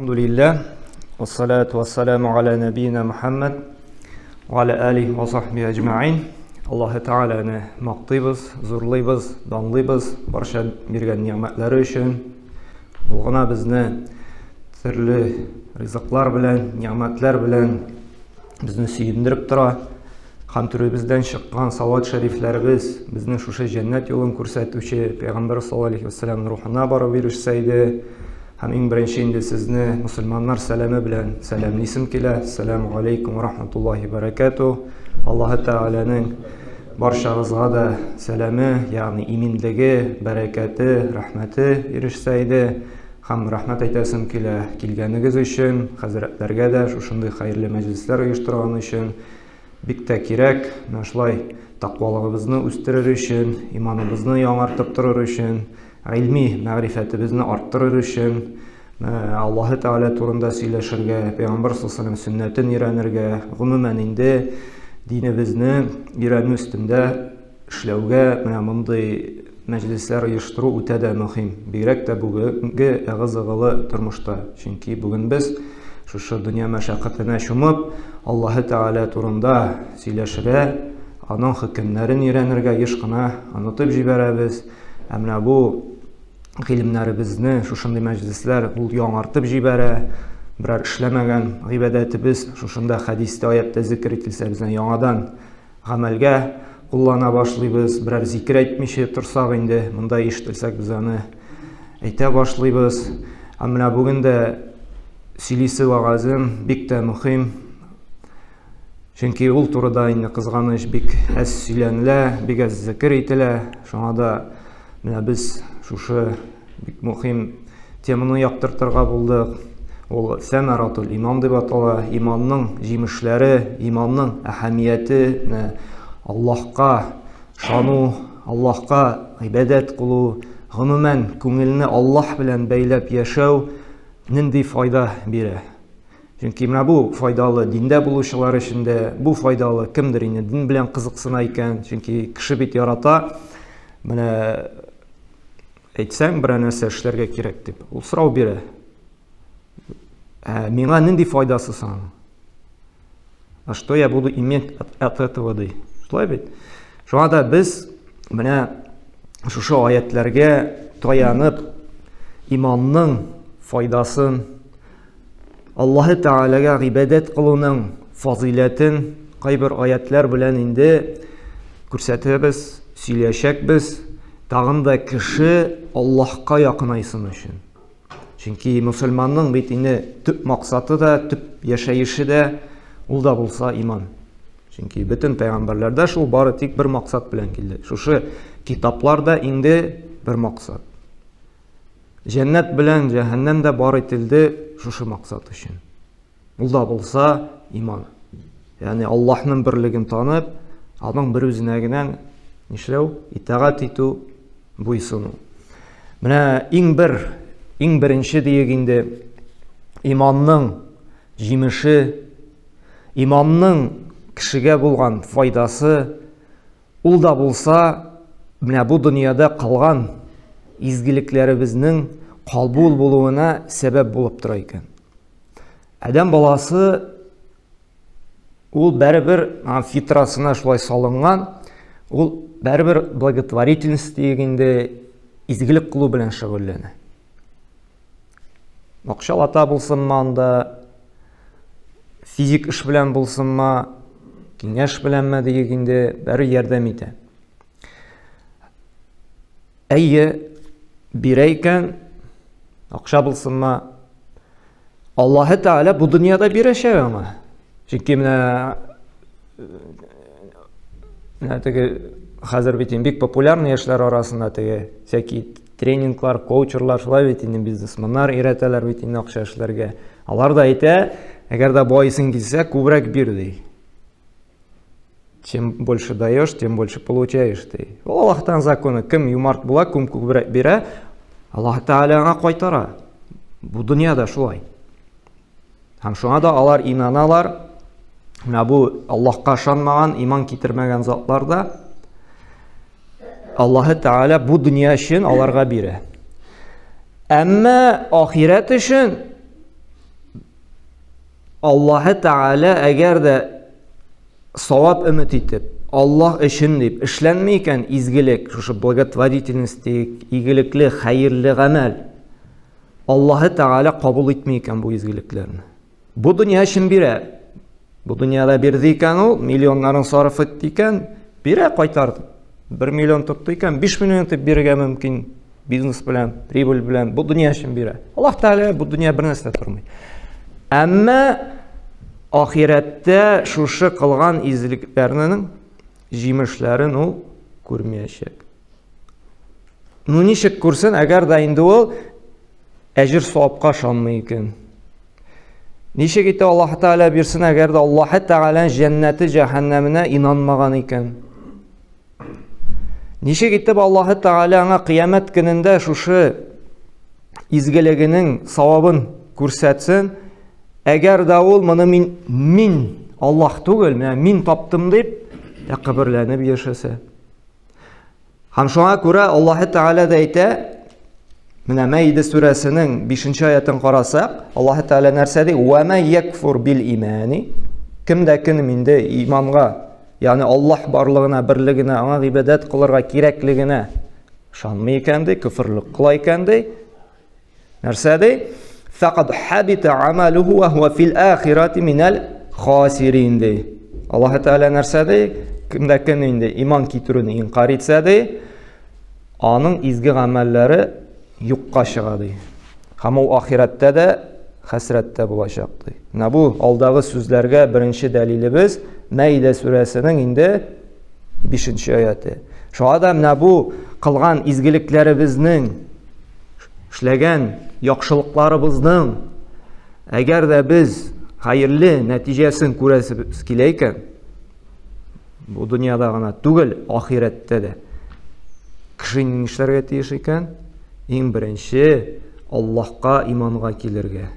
Әлхәмдүлилләһ, вассалату вассаламу аля нәбиина Мухаммад ва аля алихи ва сахбихи әҗмәгыйн. Аллаһы Тәгаләне мактыйбыз, зурлыйбыз, данлыйбыз барча биргән нигъмәтләре өчен. Ул гына безне төрле ризыклар белән, нигъмәтләр белән безне сөендереп тора. Һәм төребездән чыккан салават шәрифләребез безне шушы җәннәт юлын күрсәтүче Пәйгамбәр саллаллаһу алейһи вәсәлләм рухына барып ирешсә иде. Һәм иң беренче инде сезне мусульманнар сәламе белән сәламлисем килә. Ассаламу алейкум ва рахматуллахи баракату. Аллаһы Тәгаләнең барчагызга да сәламе, ягъни иминлеге, бәрәкәте, рәхмәте ирешсә иде. Һәм рәхмәт әйтәсем килә килгәнегез өчен, хәзрәтләргә дә шушындый хәерле мәҗлесләр оештырган өчен. Бик тә кирәк, менә шулай тәкъвалыгыбызны үстерер өчен, иманыбызны яңартып торыр өчен, гыйльми мәгърифәтебезне арттырыр өчен, Аллаһы Тәгалә турында сөйләшергә, Пәйгамбәр саллаллаһу алейһи сөннәтен өйрәнергә, гомумән инде динебезне өйрәнү өстендә эшләүгә менә мондый мәҗлесләр оештыру үтә дә мөһим. Бигрәк тә бүгенге ыгы-зыгылы тормышта. Чөнки бүген без шушы дөнья мәшәкатенә чумып, Аллаһы Тәгалә турында сөйләшергә, аның хөкемнәрен өйрәнергә еш кына онытып җибәрәбез. Ә менә бу гыйлемнәребезне шушындый мәҗлесләр ул яңартып җибәрә. Берәр эшләмәгән гыйбадәтебез шушында хәдистә, аятьтә зикер ителсә, безне яңадан гамәлгә куллана башлыйбыз. Берәр зикер әйтмичә торсак инде, монда ишетелсәк без аны әйтә башлыйбыз. Ә менә бүген дә сөйлисе вәгазем бик тә мөһим. Чөнки ул турыда инде кызганыч бик әз сөйләнелә, бик әз зикер ителә. Шуңа да менә без шушы бик мөһим теманы яктыртырга булдык. Ул сәмәратул иман дип атала. Иманның җимешләре, иманның әһәмияте, менә Аллаһка ышану, Аллаһка гыйбадәт кылу, гомумән күңелне Аллаһ белән бәйләп яшәү нинди файда бирә. Чөнки менә бу файдалы диндә булучылар өчен дә, бу файдалы кемдер инде дин белән кызыксына икән, чөнки кеше бит ярата. Менә әйтсәң, берәр нәрсә эшләргә кирәк дип, ул сорау бирә. Ә миңа нинди файдасы соң? А что я буду иметь от, от этого ди? Шулай бит? Шуңа да без менә шушы аятләргә таянып иманның файдасын, Аллаһы Тәгаләгә гыйбадәт кылуның фазыйләтен кайбер аятлар белән инде күрсәтәбез, сөйләшәкбез. Тагын да кеше Аллаһка якынайсын өчен. Чөнки мусульманның бит инде төп максаты да, төп яшәеше дә ул да булса иман. Чөнки бөтен пәйгамбәрләр дә шул бары тик бер максат белән килде. Шушы китаплар да инде бер максат. Җәннәт белән җәһәннәм дә бар ителде шушы максат өчен. Ул да булса иман. Ягъни Аллаһның берлеген танып, аның бер үзенә генә нишләү, итагать итү, буйсыну. Менә иң бер, иң беренче диек инде иманның җимеше, иманның кешегә булган файдасы Ул да булса, менә бу дөньяда кылган изгелекләребезнең кабул булуына сәбәп булып тора икән. Адәм баласы ул бәрібер фитрасына шулай салынган, ул бәрібер благотворительность дигәндә изгелек кылу белән шөгыльләнә. Акчалата булсынмы анда, физик эш белән булсынмы, киңәш беләнме диек инде, бәре ярдәм итә. Әйе, бирә икән, акча булсынмы, Аллаһы Тәгалә бу дөньяда бирәчәк аңа. Чөнки менә менә теге хәзер бит инде бик популярный яшьләр арасында теге всякие тренинглар, коучерлар, шулай бит инде бизнесменнар өйрәтәләр бит инде акча эшләргә. Алар да әйтә, әгәр дә байыйсың килсә, күбрәк бир ди. Чем больше даешь, тем больше получаешь ди. Ул Аллаһтан законы. Кем юмарт була, кем күбрәк бирә, Аллаһ Тәгалә аңа кайтара. Бу дөньяда шулай. Һәм шуңа да алар инаналар. Менә бу Аллаһка ышанмаган, иман китермәгән затлар да Аллаһы Тәгалә бу дөнья өчен аларга бирә. Әмма ахирәт өчен Аллаһы Тәгалә әгәр дә савап өмет итеп, Аллаһ өчен дип эшләнми икән изгелек, шушы благотворительность диек, игелекле, хәерле гамәл, Аллаһы Тәгалә кабул итми икән бу изгелекләрне. Бу дөнья өчен бирә. Бу дөньяда бирде икән ул, миллионнарын сарыф итте икән, бирә, кайтарды. 1 миллион тотты икән, 5 миллион итеп бирергә мөмкин. Бизнес белән, прибыль белән, бу дөнья өчен бирә. Аллаһ Тәгалә бу дөнья бер нәрсә тормый. Әмма ахирәттә шушы кылган изгелекләрнең җимешләрен ул күрмәячәк. Ну ничек күрсен, әгәр дә инде ул әҗер савапка ышанмый икән. Ничек итә Аллаһ Тәгалә бирсен, әгәр дә Аллаһ Тәгалә җәннәте җәһәннәменә инанмаган икән? Ничек итеп Аллаһы Тәгалә аңа кыямәт көнендә шушы изгелегенең савабын күрсәтсен, әгәр дә ул моны мин мин Аллаһ түгел, менә мин таптым дип тәкәбберләнеп яшәсә. Һәм шуңа күрә Аллаһы Тәгалә дә әйтә, менә Мәиде сүрәсенең 5 аятын карасак, Аллаһы Тәгалә нәрсә ди? Ва ма якфур бил имани. Кем дә кем инде иманга, ягъни Аллаһ барлыгына, берлегенә, аңа гыйбадәт кылырга кирәклегенә ышанмый икән ди, көферлек кыла икән ди. Нәрсә ди? Фақад хабита амалуху ва хуа фил ахирати минал хасирин ди. Аллаһ Тәгалә нәрсә ди? Кемдә кем инде иман китерүне инкар итсә ди, аның изге гамәлләре юкка чыга ди. Һәм ул ахирәттә дә хәсрәттә булачак ди. Менә бу алдагы сүзләргә беренче дәлилебез Мәидә сүрәсенең инде 5 аяте. Шуңа да менә бу кылган изгелекләребезнең, эшләгән яхшылыкларыбызның әгәр дә без хәерле нәтиҗәсен күрәсебез килә икән, бу дөньяда гына түгел, ахирәттә дә. Кеше нишләргә тиеш икән? Иң беренче Аллаһка иманга килергә.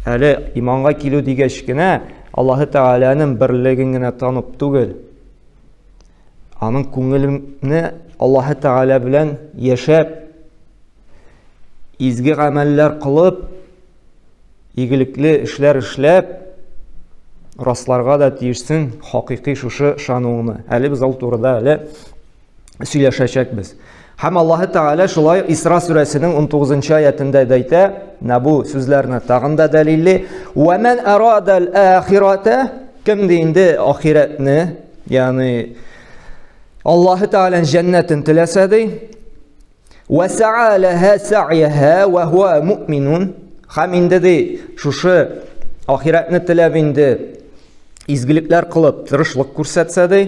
Әле иманга килү дигәч кенә Аллаһы Тәгаләнең берлеген генә танып түгел, аның күңелене Аллаһы Тәгалә белән яшәп, изге гамәлләр кылып, игелекле эшләр эшләп, расларга да тиешсең хакыйкый шушы ышануыңны. Әле без ул турыда әле сөйләшәчәкбез. Һәм Аллаһы Тәгалә шулай Исра сүрәсенең 19 аятында да әйтә, менә бу сүзләрне тагын да дәлилли: "Ва ман арада ал-ахирата" Кем ди инде ахирәтне, ягъни Аллаһы Тәгаләнең җәннәтен теләсә ди, Вә сә'a ләһә сә'яһә вә һуә муъминун. Һәм инде ди, шушы ахирәтне теләп инде изгелекләр кылып, тырышлык күрсәтсә ди,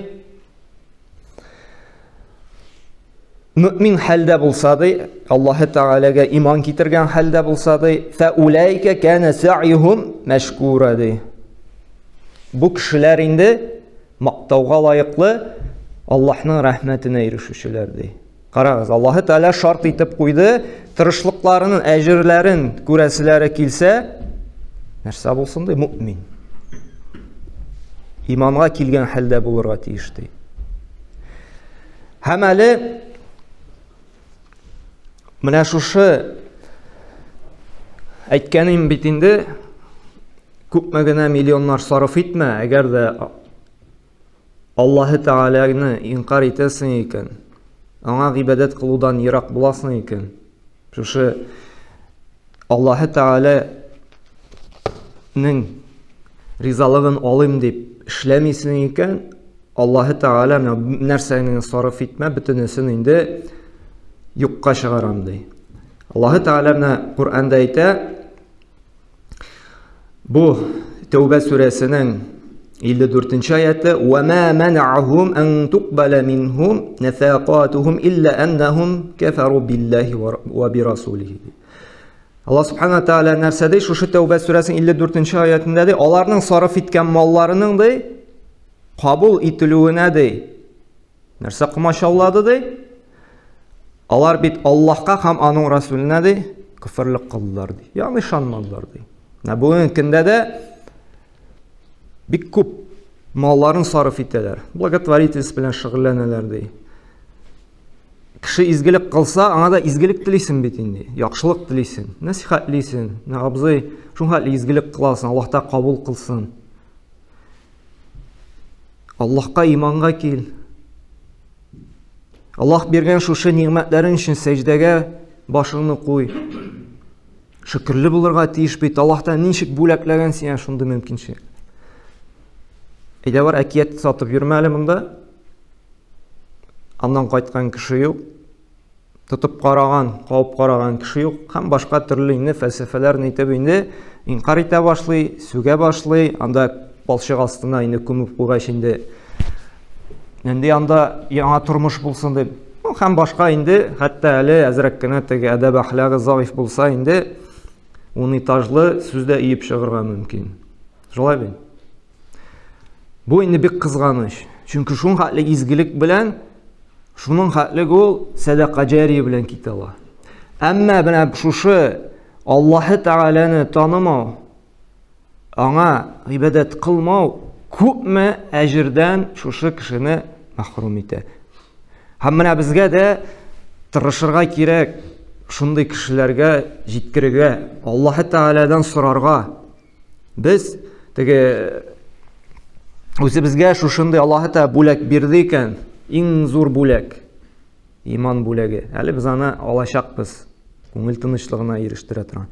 мөмин хәлдә булса ди, Аллаһы Тәгаләгә иман китергән хәлдә булса ди, фәуләйкә кәнә сә'юһум мәшкура ди. Бу кешеләр инде мактауга лаеклы Аллаһның рәхмәтенә ирешүчеләр ди. Карагыз, Аллаһы Тәгалә шарт итеп куйды, тырышлыкларының әҗерләрен күрәселәре килсә, нәрсә булсын ди? Мөмин. Иманга килгән хәлдә булырга тиеш ди. Һәм әле менә шушы әйткәнем бит инде, күпме генә миллионнар сарыф итмә, әгәр дә Аллаһы Тәгаләне инкар итәсең икән, аңа гыйбадәт кылудан ерак буласың икән, шушы Аллаһы Тәгаләнең ризалыгын алыйм дип эшләмисең икән, Аллаһы Тәгалә менә нәрсәне сарыф итмә, бөтенесен инде юкка чыгарам ди. Аллаһы Тәгалә менә Коръәндә әйтә, Бу Тәүбә сүрәсенең 54 нче аяты: "Ва ма манa'ахум ан туқбала минхум нафақатухум илля аннахум кафару биллахи ва би расулихи". Аллаһ субхана тааля нәрсә ди? Шушы Тәүбә сүрәсенең 54 нче аятында ди, аларның сарыф иткән малларының ди кабул ителүенә ди Нәрсә комачаулады ди? Алар бит Аллаһка һәм аның Расуленә ди күферлек кылдылар ди. Ягъни ышанмадылар ди. Менә бүгенге көндә дә бик күп малларын сарыф итәләр. Благотворительность белән шөгыльләнәләр ди. Кеше изгелек кылса, аңа да изгелек телисең бит инде. Яхшылык телисең, нәсихәтлисең. Менә абзый, шуңа изгелек кыласың, Аллаһ та кабул кылсын. Аллаһка иманга кил. Аллаһ биргән шушы нигъмәтләрең өчен сәҗдәгә башыңны куй. Шөкерле булырга тиеш бит. Аллаһ та ничек бүләкләгән сиңа шундый мөмкинчелек. Әйдә бар, әкият сатып йөрмә әле монда. Аннан кайткан кеше юк. Тотып караган, кауып караган кеше юк. Һәм башка төрле инде фәлсәфәләр нитеп инде инкар итә башлый, сүгә башлый. Анда балчык астына инде күмеп куйгач инде нинди анда яңа тормыш булсын дип. Ну, һәм башка инде, хәтта әле әзрәк кенә теге әдәп әхлагы заиф булса инде ун этажлы сүз дә өеп чыгарга мөмкин. Шулай бит? Бу инде бик кызганыч. Чөнки шуның хәтле изгелек белән, шуның хәтле ул сәдака җәрия белән китә ала. Әмма менә шушы Аллаһы Тәгаләне танымау, аңа гыйбадәт кылмау күпме әҗердән шушы кешене мәхрүм итә. Һәм менә безгә дә тырышырга кирәк шундый кешеләргә җиткерергә, Аллаһы Тәгаләдән сорарга. Без теге үзебезгә шушындый Аллаһы Тәгалә бүләк бирде икән, иң зур бүләк иман бүләге. Әле без аны алачакбыз. Күңел тынычлыгына ирештерә торган.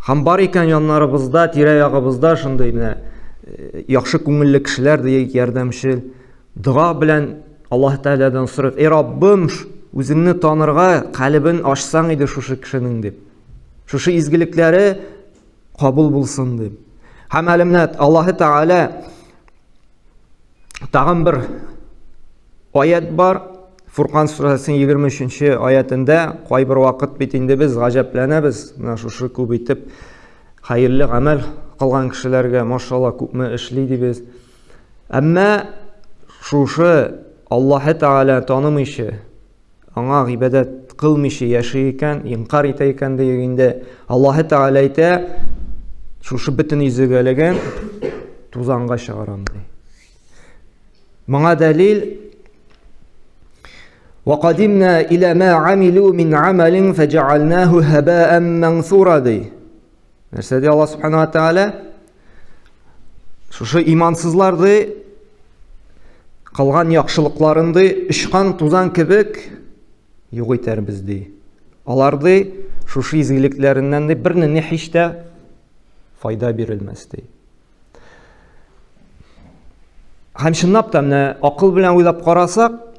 Һәм бар икән яннарыбызда, тирә-ягыбызда шундый менә э, яхшы күңелле кешеләр диек, ярдәмчел. Дога белән Аллаһ Тәгаләдән сорыйк, "Эй Раббым, үзеңне танырга калебен ачсаң иде шушы кешенең" дип. Шушы изгелекләре кабул булсын дип. Һәм әле менә Аллаһы Тәгалә тагын бер аят бар. Фуркан сүрәсенең 23 аятендә кайбер вакыт бит инде без гаҗәпләнәбез. Менә шушы күп итеп хәерле гамәл кылган кешеләргә, машалла, күпме эшли дибез. Әмма шушы Аллаһы Тәгалә танымыйча аңа гыйбадәт кылмыйча яши икән, инкар итә икән диек инде, Аллаһы Тәгалә әйтә, шушы бөтен изгелеген тузанга чыгарам ди. Моңа дәлил وقدمنا إلى ما عملوا من عمل فجعلناه هباء منثورا ди. Нәрсә ди Аллаһ Субхану ва Тааля? Шушы имансызлар ди кылган яхшылыкларын ди очкан тузан кебек юк итәрбез ди. Алар ди шушы изгелекләреннән ди бернинди һич тә файда бирелмәс ди. Һәм чынлап та менә акыл белән уйлап карасак,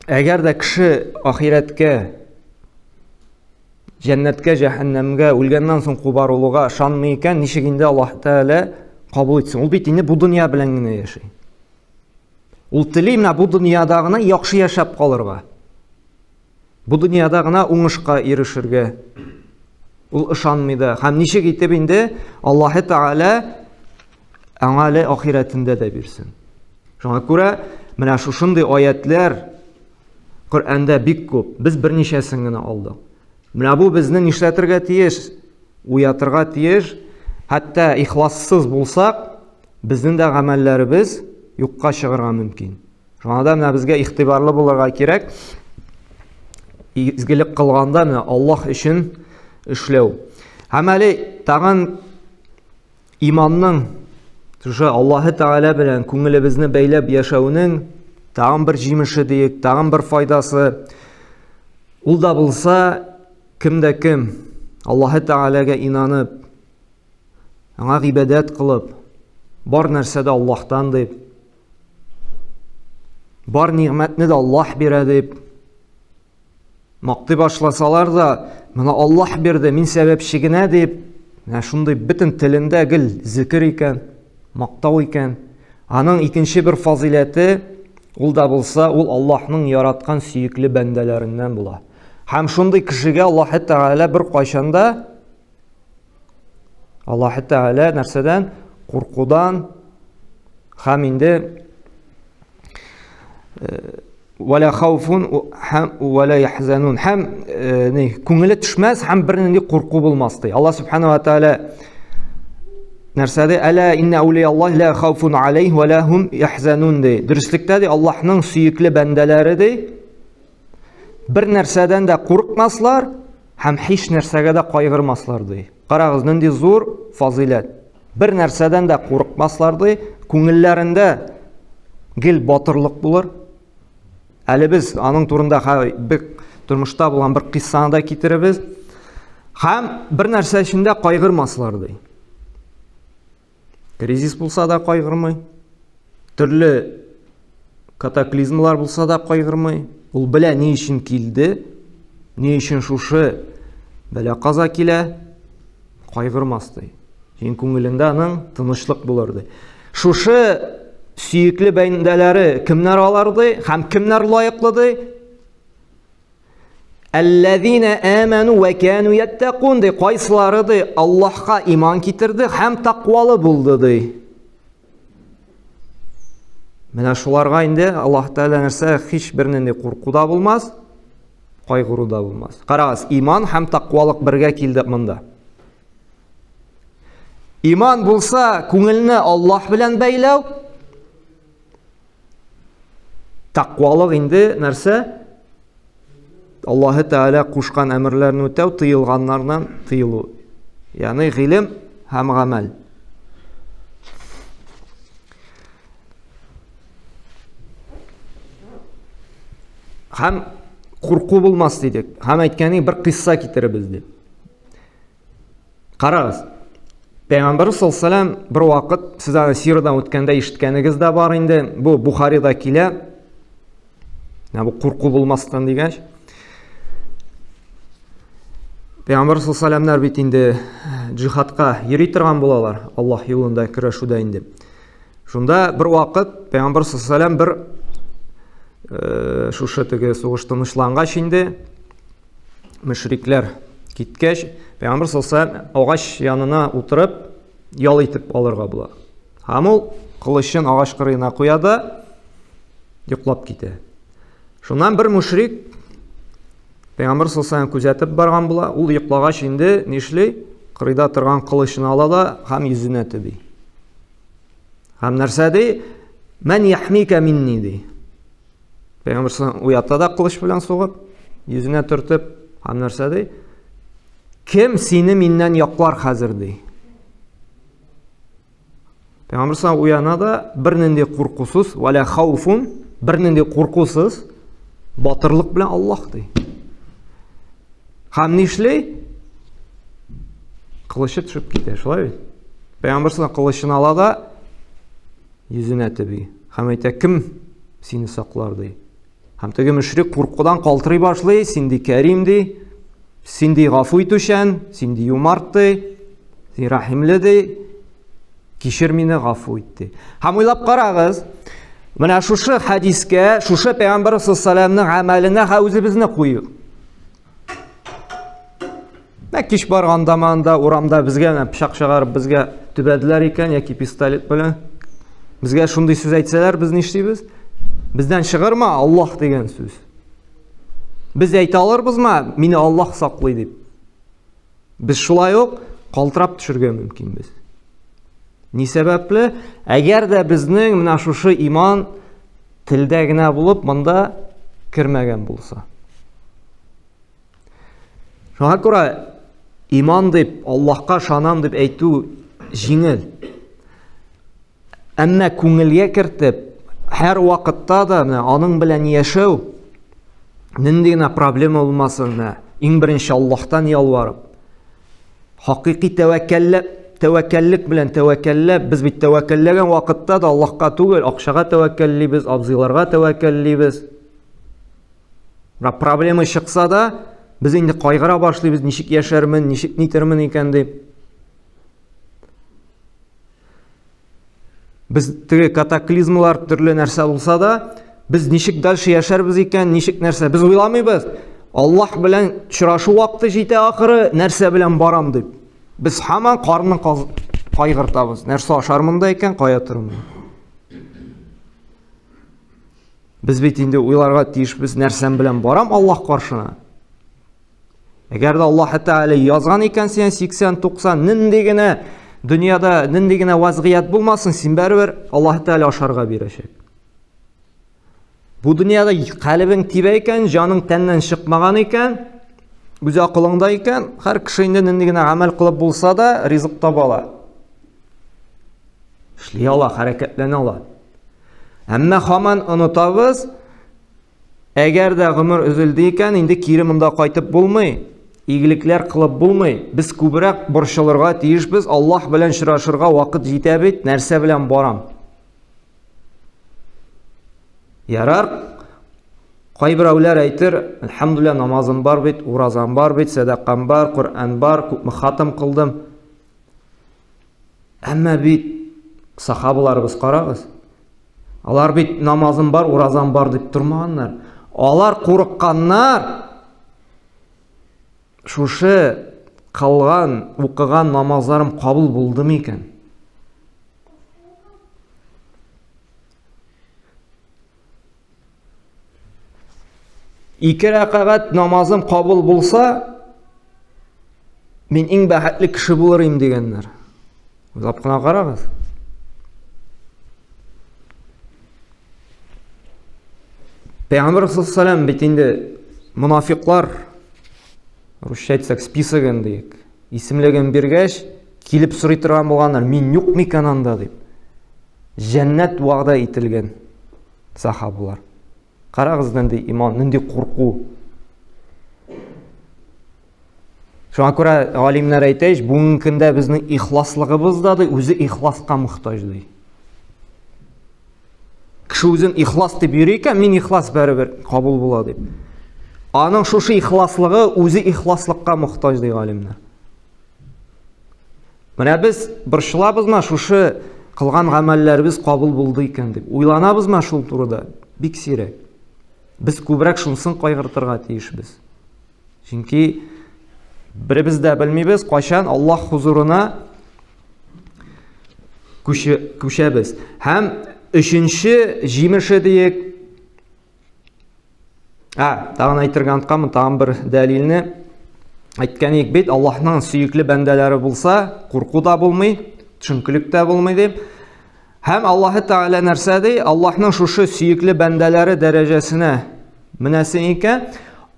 әгәр дә кеше ахирәткә җәннәткә, җәһәннәмгә үлгәннән соң кубарылуга ышанмый икән, ничек инде Аллаһ Тәгалә кабул итсен? Ул бит инде бу дөнья белән генә яши. Ул тели менә бу дөньяда гына яхшы яшәп калырга. Бу дөньяда гына уңышка ирешергә. Ул ышанмый да. Һәм ничек итеп инде Аллаһ Тәгалә аңа әле ахирәтендә дә бирсен. Шуңа күрә менә шушындый аятлар Коръәндә бик күп. Без берничәсен генә алдык. Менә бу безне нишләтергә тиеш? Уятырга тиеш. Хәтта ихлассыз булсак, безнең дә гамәлләребез юкка чыгарга мөмкин. Шуңа да менә безгә игътибарлы булырга кирәк. Изгелек кылганда менә Аллаһ өчен эшләү. Һәм әле тагын Иманның шушы Аллаһы Тәгалә белән күңелебезне бәйләп яшәүнең тагын бер җимеше диек, тагын бер файдасы. Ул да булса, кем дә кем Аллаһы Тәгаләгә инанып, аңа гыйбадәт кылып, бар нәрсә дә Аллаһтан дип, бар нигъмәтне дә Аллаһ бирә дип, Мактый башласалар да, моны Аллаһ бирде, мин сәбәпче генә дип, менә шундый бөтен телендә гел зикер икән, мактау икән. Аның икенче бер фазыйләте, ул да булса, ул Аллаһның яраткан сөекле бәндәләреннән була. Һәм шундый кешегә Аллаһ Тәгалә бер кайчан да Аллаһ Тәгалә нәрсәдән? Куркудан һәм инде э, вәлә хауфун һәм вәлә яхзанун һәм э, ни күңеле төшмәс һәм бернинди курку булмас ди. Аллаһ субхана ва тааля Нәрсә ди? Әлә инна әүлия Аллаһ ла хауфун алейһ ва ла хум яхзанун ди. Дөреслектә ди Аллаһның сөекле бәндәләре ди бер нәрсәдән дә курыкмаслар һәм һич нәрсәгә дә кайгырмаслар ди. Карагыз, нинди зур фазыйләт. Бер нәрсәдән дә курыкмаслар ди, күңелләрендә гел батырлык булыр. Әле без аның турында бик тормышта булган бер кыйссаны да китеребез. Һәм бер нәрсә өчен дә кайгырмаслар ди. Кризис булса да кайгырмый. Төрле катаклизмлар булса да кайгырмый. Ул белә ни өчен килде, ни өчен шушы бәла каза килә, кайгырмас ди. Син күңелендә аның тынычлык булыр ди. Шушы сөекле бәндәләре кемнәр алар ди һәм кемнәр лаеклы ди? Әлләзина аману ва кану яттакун ди. Кайсылары ди Аллаһка иман китерде һәм тәкъвалы булды ди. Менә шуларга инде Аллаһ Тәгалә нәрсә һич бернинди курку да булмас, кайгыру да булмас. Карагыз, иман һәм тәкъвалык бергә килде монда. Иман булса, күңелне Аллаһ белән бәйләү, Тәкъвалык инде нәрсә? Аллаһы Тәгалә кушкан әмерләрне үтәү, тыелганнардан тыелу. Ягъни гыйлем һәм гамәл. Һәм курку булмас дидек. Һәм әйткәнең бер кыйсса китеребез дип. Карагыз. Пәйгамбәр саллаллаху бер вакыт сез аны сирадан үткәндә ишеткәнегез дә бар инде. Бу Бухарида килә. Менә бу курку булмастан дигәч. Пәйгамбәр саллаллаху бит инде джихадка йөри торган булалар, Аллаһ юлында көрәшүдә инде. Шунда бер вакыт Пәйгамбәр саллаллаху бер э, шушы теге сугыш тынычлангач инде мөшрикләр киткәч, пәйгамбер саллаллаху агач янына утырып ял итеп алырга була. Һәм ул кылычын агач кырыена куя да йоклап китә. Шуннан бер мөшрик пәйгамбер саллаллаху күзәтеп барган була. Ул йоклагач инде нишли? Кырыйда торган кылычын ала да һәм йөзенә төби. Һәм нәрсә ди? Мән яхмика минни ди. Пәйгамбер саллаллаху уята да кылыч белән сугып, йөзенә төртеп, һәм нәрсә ди? Кем сине миннән яклар хәзер ди. Пәйгамбер саллаллаху уяна да бернинди куркусыз, валя хауфун, бернинди куркусыз батырлык белән Аллаһ ди. Һәм нишли? Кылычы төшеп китә, шулай бит? Пәйгамбер саллаллаху кылычын ала да йөзенә төби. Һәм әйтә, кем сине саклар ди. Һәм теге мөшрик куркудан калтырый башлый, син ди кәрим ди, син ди гафу итүчән, син ди юмарт ди, син рәхимле ди, кичер мине, гафу ит ди. Һәм уйлап карагыз, менә шушы хәдискә, шушы пәйгамбәр саллаллаху алейһи гамәленә үзебезне куйыйк. Ә кич барганда манда урамда безгә менә пычак чыгарып безгә төбәделәр икән яки пистолет белән. Безгә шундый сүз әйтсәләр, без нишлибез? Бездән чыгарма Аллаһ дигән сүз. Без әйтә алырбызмы, мине Аллаһ саклый дип? Без шулай ук калтырап төшергә мөмкинбез. Ни сәбәпле? Әгәр дә безнең менә шушы иман телдә генә булып, монда кермәгән булса. Шуңа күрә иман дип, Аллаһка ышанам дип әйтү җиңел. Әмма күңелгә кертеп, һәр вакытта да менә аның белән яшәү нинди генә проблема булмасын, менә иң беренче Аллаһтан ялварып, хакыйкый тәвәккәлләп, тәвәккәллек белән тәвәккәлләп, без бит тәвәккәлләгән вакытта да Аллаһка түгел, акчага тәвәккәллибез, абзыйларга тәвәккәллибез. Бірақ проблема чыкса да, без инде кайгыра башлыйбыз, ничек яшәрмен, ничек нитермен икән дип. Без теге катаклизмалар төрле нәрсә булса да, без ничек дальше яшәрбез икән, ничек нәрсә, без уйламыйбыз. Аллаһ белән очрашу вакыты җитә ахыры, нәрсә белән барам дип. Без һаман карны кайгыртабыз. Нәрсә ашармын да икән, кая торырмын. Без бит инде уйларга тиешбез, нәрсәм белән барам Аллаһ каршына. Әгәр дә Аллаһ Тәгалә язган икән сиңа 80, 90 нинди генә Дөньяда нинди генә вазгыять булмасын, син барыбер Аллаһ Тәгалә ашарга бирәчәк. Бу дөньяда калебең тибә икән, җаның тәннән чыкмаган икән, үз акылыңда икән, һәр кеше инде нинди генә гамәл кылып булса да, ризык таба ала. Эшли ала, хәрәкәтләнә ала. Әмма һаман онытабыз, әгәр дә гомер өзелде икән, инде кире монда кайтып булмый, игелекләр кылып булмый. Без күбрәк борчылырга тиешбез, Аллаһ белән очрашырга вакыт җитә бит, нәрсә белән барам? Ярар, кайберәүләр әйтер, әлхәмдүлилләһ, намазым бар бит, уразам бар бит, сәдакам бар, Коръән бар, күпме хатым кылдым. Әмма бит сахабаларыбыз карагыз. Алар бит намазым бар, уразам бар дип тормаганнар. Алар курыкканнар. Шушы кылган, укыган намазларым кабул булды микән? Ике рәкәгать намазым кабул булса, мин иң бәхетле кеше булыр идем дигәннәр. Уйлап кына карагыз. Пәйгамбер саллаллаху бит инде мунафиклар русча әйтсәк списогын диек, исемлеген биргәч, килеп сорый торган булганнар, мин юк микән анда дип. Җәннәт вәгъдә ителгән сахабалар. Карагыз нинди иман, нинди курку. Шуңа күрә галимнәр әйтә, бүгенге көндә безнең ихласлыгыбыз да ди, үзе ихласка мохтаҗ ди. Кеше үзен ихлас дип йөри икән, мин ихлас барыбер кабул була дип. Аның шушы ихласлыгы үзе ихласлыкка мохтаҗ ди галимнәр. Менә без борчылабызмы шушы кылган гамәлләребез кабул булды икән дип. Уйланабызмы шул турыда? Бик сирәк. Без күбрәк шунысын кайгыртырга тиешбез. Чөнки беребез дә белмибез, кайчан Аллаһ хузурына күчәбез. Һәм өченче җимеше диек. А, тагын әйтергә онытканмын, тагын бер дәлилне әйткән идек бит, Аллаһның сөекле бәндәләре булса, курку да булмый, төшенкелек тә булмый дип. Һәм Аллаһы Тәгалә нәрсә ди? Аллаһның шушы сөекле бәндәләре дәрәҗәсенә менәсең икән,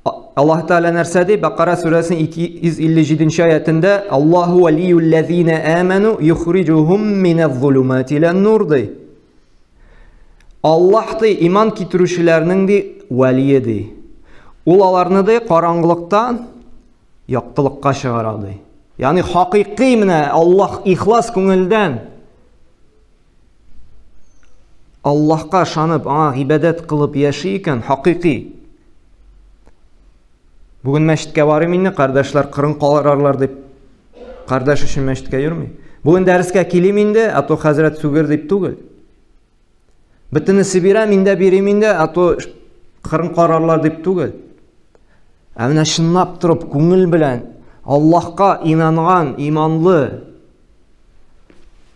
Аллаһ Тәгалә нәрсә ди? Бакара сүрәсенең 257 аятендә Аллаһу валиюллазина аману юхриҗухум миназ-зулумати илән-нур ди. Аллаһ ди иман китерүчеләрнең ди вәлие ди. Ул аларны ди караңгылыктан яктылыкка чыгара ди. Ягъни хакыйкый менә Аллаһ ихлас күңелдән Аллаһка ышанып, аңа гыйбадәт кылып яши икән, хакыйкый. Бүген мәчеткә барыйм инде, кардәшләр кырын калырарлар дип, кардәш өчен мәчеткә йөрми. Бүген дәрескә килим инде, а то хәзрәт сүгер дип түгел. Бөтенесе бирә, мин дә бирим инде, а то кырын карарлар дип түгел. Ә менә чынлап торып күңел белән Аллаһка инанган, иманлы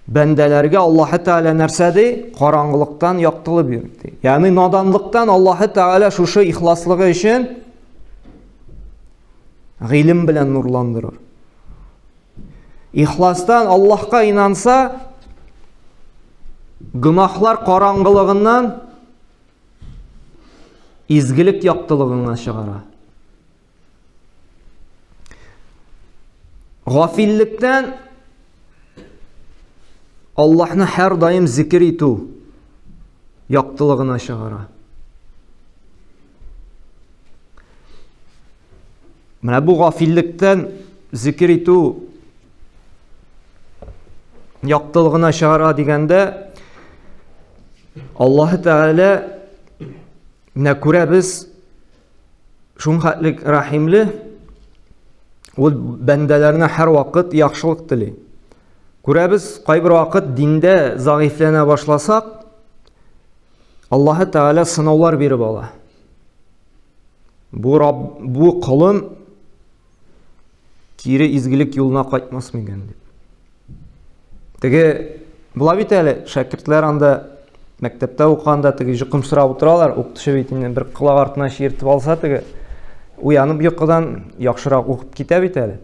бәндәләргә Аллаһы Тәгалә нәрсә ди? Караңгылыктан яктылы бир ди. Ягъни наданлыктан Аллаһы Тәгалә шушы ихласлыгы өчен гыйлем белән нурландырыр. Ихластан Аллаһка инанса, гөнаһлар караңгылыгыннан изгелек яктылыгына чыгара. Гафиллектән Аллаһны һәр даим зикер итү яктылыгына чыгара. Менә бу гафиллектән зикер итү яктылыгына чыгара дигәндә Аллаһ Тәгалә менә күрәбез шунхәтлек рәхимле ул бәндәләренә һәрвакыт яхшылык тели. Күрәбез, кайбер вакыт диндә зәгыйфьләнә башласак, Аллаһ Тәгалә сынаулар биреп ала. Бу Раб, бу колым кире изгелек юлына кайтмас микән дип. Теге була бит әле, шәкертләр анда мәктәптә укыганда теге йокымсырап утыралар, укытучы бит инде бер колак артына чиертеп алса теге уянып йокыдан яхшырак укып китә бит әле.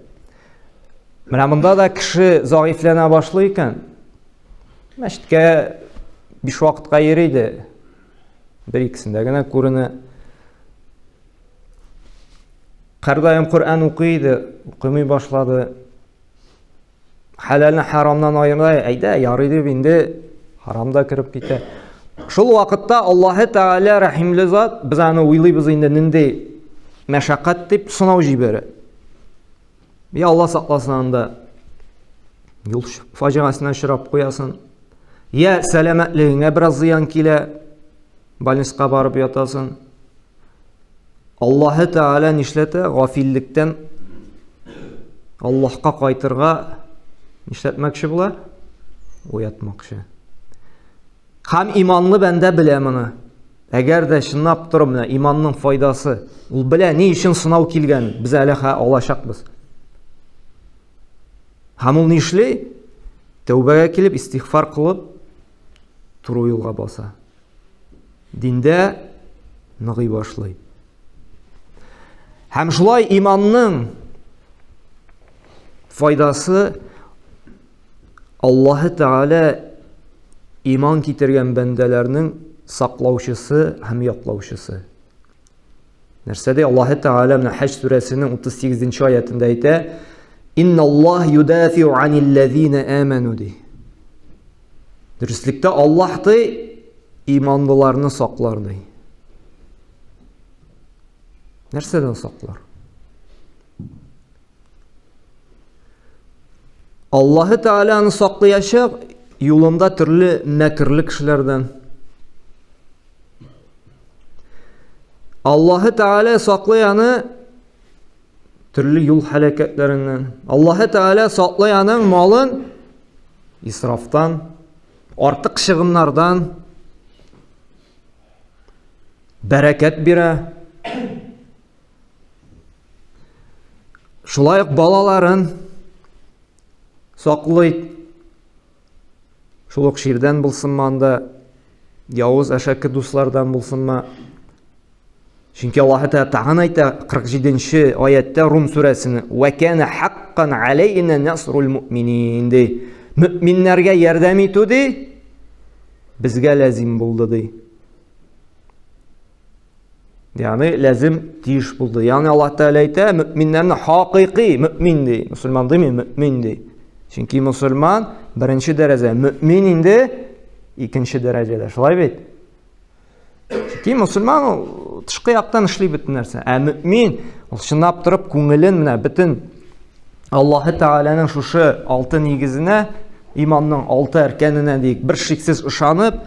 Менә монда да кеше зәгыйфьләнә башлый икән. Мәчеткә биш вакытка йөри иде. Бер икесендә генә күренә. Һәрдаим Коръән укый иде, укымый башлады. Хәләлне харамнан аермай, әйдә, ярый дип инде харам да кереп китә. Шул вакытта Аллаһы Тәгалә рәхимле зат, без аны уйлыйбыз инде нинди мәшәкать дип сынау җибәрә. Я Алла сакласын анда юл фаҗигасенә очрап куясын. Я сәламәтлегеңә бераз зыян килә, больницага барып ятасың. Аллаһы Тәгалә нишләтә? Гафиллектән Аллаһка кайтырга нишләтмәкче була? Уятмакчы. Һәм иманлы бәндә белә моны. Әгәр дә чынлап торып менә иманның файдасы, ул белә ни өчен сынау килгән, без әле алачакбыз. Һәм ул нишли? Тәүбәгә килеп, истигъфар кылып, туры юлга баса. Диндә ныгый башлый. Һәм шулай иманның файдасы Аллаһы Тәгалә иман китергән бәндәләрнең саклаучысы һәм яклаучысы. Нәрсә ди Аллаһы Тәгалә менә Хаҗ сүрәсенең 38 аятында әйтә: "Инналлаһ юдафиу аниллазина аману" ди. Дөреслектә Аллаһ ди иманлыларны саклар ди. Нәрсәдән саклар? Аллаһы Тәгалә аны саклаячак юлында төрле мәкерле кешеләрдән. Аллаһы Тәгалә саклый аны төрле юл һәлакәтләреннән. Аллаһы Тәгалә саклый аның малын исрафтан, артык чыгымнардан бәрәкәт бирә. Шулай ук балаларын саклый. Шул ук чирдән булсынмы анда, явыз әшәке дуслардан булсынмы. Чөнки Аллаһ Тәгалә тагын әйтә 47-нче аятта Рум сүрәсенең: "Ва кана хаккан алейна насрул муъминин" ди. Мөэминнәргә ярдәм итү ди безгә ләзим булды ди. Ягъни ләзим тиеш булды. Ягъни Аллаһ Тәгалә әйтә, мөэминнәрне хакыйкый мөэмин ди. Мөселман дими, мөэмин ди. Чөнки мөселман беренче дәрәҗә, мөэмин инде икенче дәрәҗәдә. Шулай бит? Чөнки мөселман ул тышкы яктан эшли бөтен нәрсә. Ә мөэмин ул чынлап торып күңелен менә бөтен Аллаһы Тәгаләнең шушы алты нигезенә, иманның алты әркәненә диек, бер шиксез ышанып,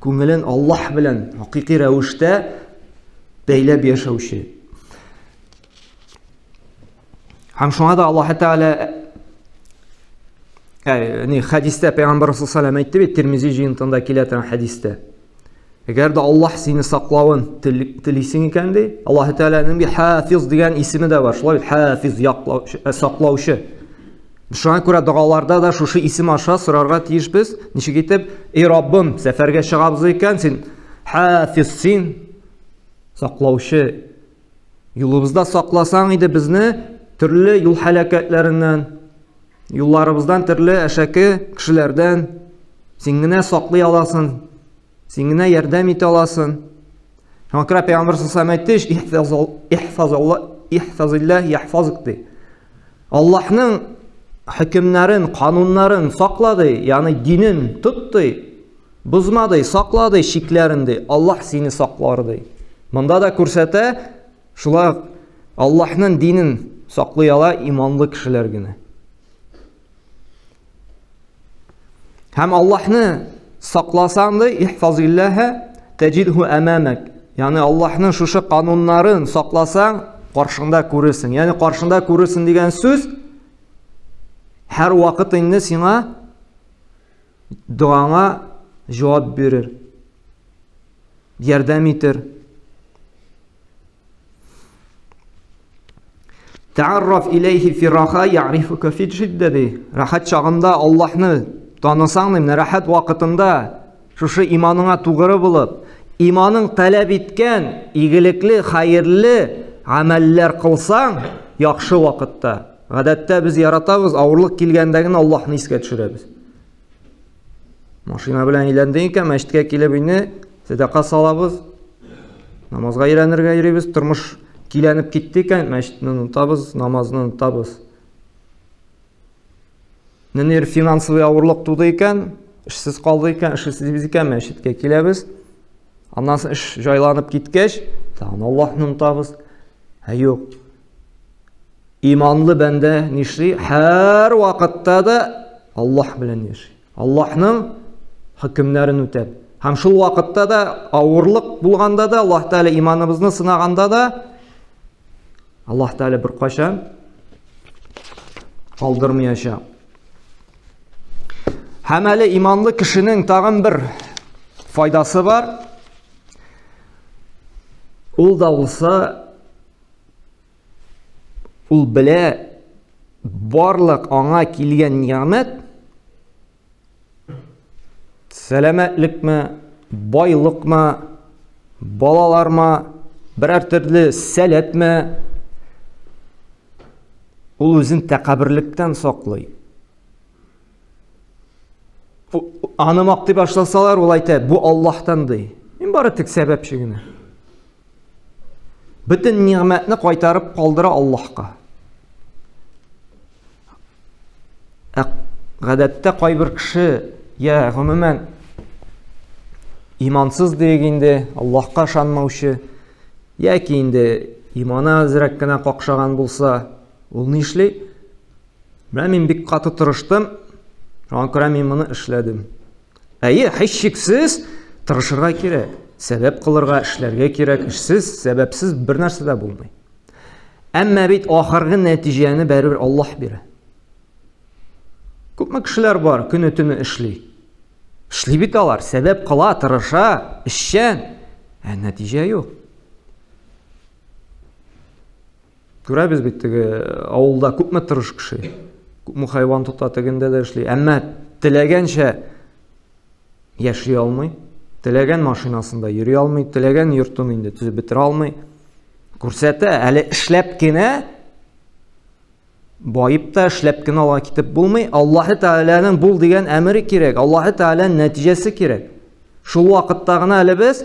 күңелен Аллаһ белән хакыйкый рәвештә бәйләп яшәүче. Һәм шуңа да Аллаһ Тәгалә ни хәдистә Пәйгамбәр саллаллаху әйтте бит, Тирмизи җыентында килә торган хәдистә. Әгәр дә Аллаһ сине саклавын телисең икән ди, Аллаһ Тәгаләнең би Хафиз дигән исеме дә бар. Шулай бит, Хафиз яклаучы, э, саклаучы. Шуңа күрә догаларда да шушы исем аша сорарга тиешбез. Ничек итеп, эй Раббым, сәфәргә чыгабыз икән, син Хафиз син, саклаучы. Юлыбызда сакласаң иде безне төрле юл һәлакәтләреннән, юлларыбыздан төрле әшәке кешеләрдән син генә саклый аласың. Син генә ярдәм итә аласың. Шуңа күрә Пәйгамбәр саллаллаху әйтте, ихфазиллаһ яхфазык ди. Аллаһның хөкемнәрен, кануннарын сакла ди, ягъни динен тот ди, бозма ди, сакла ди чикләрен ди. Аллаһ сине саклар ди. Монда да күрсәтә, шулай Аллаһның динен саклый ала иманлы кешеләр генә. Һәм Аллаһны сакласаң ди, ихфазиллаһа таҗидһу амамак. Ягъни Аллаһның шушы кануннарын сакласаң, каршыңда күрерсең. Ягъни каршыңда күрерсең дигән сүз һәр вакыт инде сиңа догаңа җавап бирер. Ярдәм итер. Тәарраф иләйһи фи раха яърифука фи шиддә ди. Рәхәт чагында Аллаһны танысаң, менә рәхәт вакытында шушы иманыңа тугры булып, иманың таләп иткән игелекле, хәерле гамәлләр кылсаң, яхшы вакытта, Гадәттә без яратабыз, авырлык килгәндә генә Аллаһны искә төшерәбез. Машина белән әйләндең икән, мәчеткә килеп инде сәдака салабыз. Намазга өйрәнергә йөрибез, тормыш киләнеп китте икән, мәчетне онытабыз, намазны онытабыз. Нинер финансовый авырлык туды икән, эшсез калды икән, эшсез икән, мәчеткә киләбез. Аннан соң эш җайланып киткәч, тагын Аллаһны онытабыз. Ә юк. Иманлы бәндә нишли? Һәр вакытта да Аллаһ белән яши. Аллаһның хөкемнәрен үтәп. Һәм шул вакытта да авырлык булганда да, Аллаһ Тәгалә иманыбызны сынаганда да Аллаһ Тәгалә беркайчан калдырмаячак. Һәм әле иманлы кешенең тагын бер файдасы бар. Ул да булса ул белә барлык аңа килгән нигъмәт сәламәтлекме, байлыкмы, балалармы, берәр төрле сәләтме, ул үзен тәкәбберлектән саклый. Аны мактый башласалар, ул әйтә, бу Аллаһтан ди. Мин бары тик сәбәпче генә. Бөтен нигъмәтне кайтарып калдыра Аллаһка. Ә гадәттә кайбер кеше, я гомумән имансыз диек инде, Аллаһка ышанмаучы, яки инде иманы әзрәк кенә какшаган булса, ул нишли? Менә мин бик каты тырыштым, шуңа күрә мин моны эшләдем. Әйе, һичшиксез тырышырга кирәк. Сәбәп кылырга, эшләргә кирәк. Эшсез, сәбәпсез бер нәрсә дә булмый. Әмма бит ахыргы нәтиҗәне бәрібер Аллаһ бирә. Күпме кешеләр бар, көне төне эшли. Эшли бит алар, сәбәп кыла, тырыша, эшчән. Ә нәтиҗә юк. Күрәбез бит теге авылда күпме тырыш кеше. Күпме хайван тота, тегендә дә эшли. Әмма теләгәнчә яши алмый. Теләгән машинасында йөри алмый, теләгән йортын инде төзеп бетерә алмый. Күрсәтә, әле эшләп кенә баеп та эшләп кенә алга китеп булмый. Аллаһы Тәгаләнең бул дигән әмере кирәк, Аллаһы Тәгаләнең нәтиҗәсе кирәк. Шул вакытта гына әле без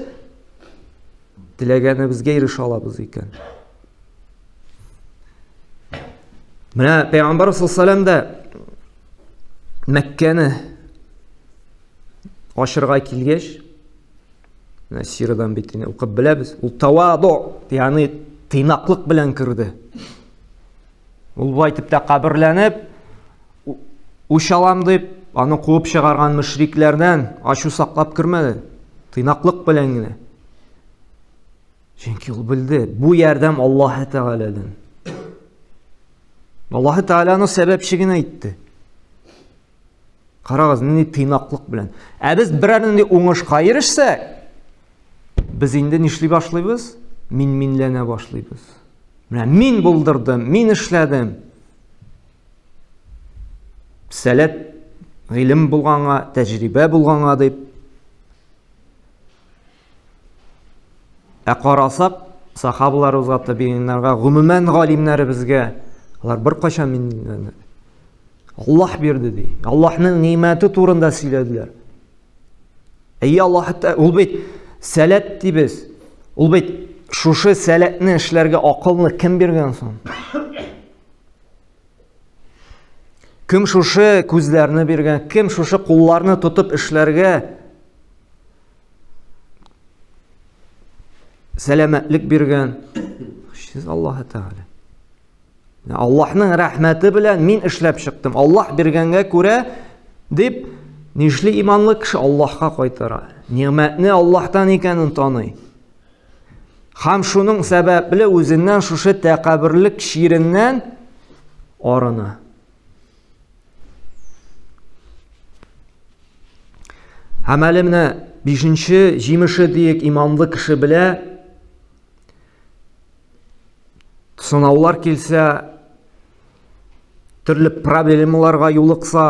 теләгәнебезгә ирешә алабыз икән. Менә Пәйгамбәр саллаллаху да Мәккәне ачырга килгәч, менә сирадан бит инде укып беләбез, ул таваду, ягъни тыйнаклык белән керде. Ул болай итеп тә каберләнеп, үч алам дип, аны куып чыгарган мөшрикләрдән ачу саклап кермәде. Тыйнаклык белән генә. Чөнки ул белде, бу ярдәм Аллаһы Тәгаләдән. Аллаһы Тәгалә аны сәбәпче генә итте. Карагыз, нинди тыйнаклык белән. Ә без берәр нинди уңышка ирешсәк, без инде нишли башлыйбыз? Мин-минләнә башлыйбыз. Менә мин булдырдым, мин эшләдем. Сәләт, гыйлем булганга, тәҗрибә булганга дип. Ә карасак, сахабаларыбызга, табииннарга, гомумән галимнәребезгә, алар беркайчан мин Аллаһ бирде ди. Аллаһның нимәте турында сөйләделәр. Әйе, Аллаһ ул бит сәләт дибез. Ул бит шушы сәләтне эшләргә акылны кем биргән соң? Кем шушы күзләрне биргән, кем шушы кулларны тотып эшләргә сәламәтлек биргән? Сез Аллаһ Тәгалә. Аллаһның рәхмәте белән мин эшләп чыктым. Аллаһ биргәнгә күрә дип нишли иманлы кеше Аллаһка кайтара. Ни'мәтне Аллаһтан икәнен таный. Һәм шуның сәбәпле үзеннән шушы тәкәбберлек чиреннән арына. Һәм әле менә бишенче җимеше диек иманлы кеше белә, сынаулар килсә, төрле проблемаларга юлыкса,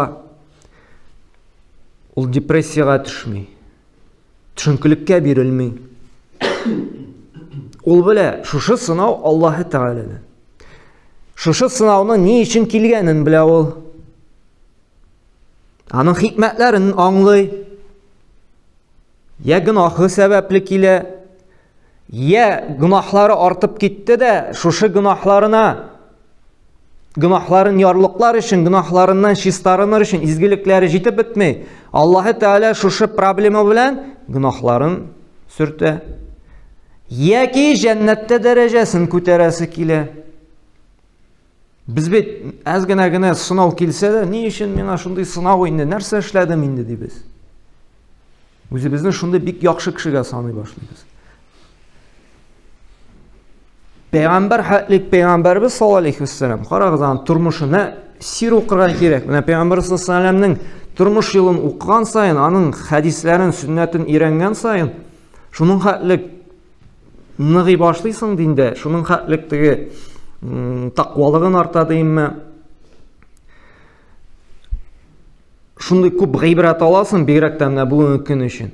ул депрессиягә төшми. Төшенкелеккә бирелми. Ул белә, шушы сынау Аллаһы Тәгаләдән. Шушы сынауның ни өчен килгәнен белә ул. Аның хикмәтләрен аңлый. Я гөнаһы сәбәпле килә, я гөнаһлары артып китте дә, шушы гөнаһларына гөнаһларын ярлыклар өчен, гөнаһларыннан чистарыныр өчен изгелекләре җитеп бетми. Аллаһы Тәгалә шушы проблема белән гөнаһларын сөртә. Яки җәннәттә дәрәҗәсен күтәрәсе килә. Без бит әз генә генә сынау килсә дә, ни өчен миңа шундый сынау инде, нәрсә эшләдем инде дибез. Үзебезне шундый бик яхшы кешегә саный башлыйбыз. Пәйгамбәр хәтлек пәйгамбәрбез саллаллаһу алейхи вәссәлам, карагыз аның тормышына сир укырга кирәк. Менә пәйгамбәр саллаллаһу алейхи вәссәламнең тормыш юлын укыган саен, аның хәдисләрен, сөннәтен өйрәнгән саен, шуның хәтлек ныгый башлыйсың диндә, шуның хәтлек теге тақвалыгын арта димме. Шундый күп гыйбрәт аласың, бигрәк тә менә бүгенге көн өчен.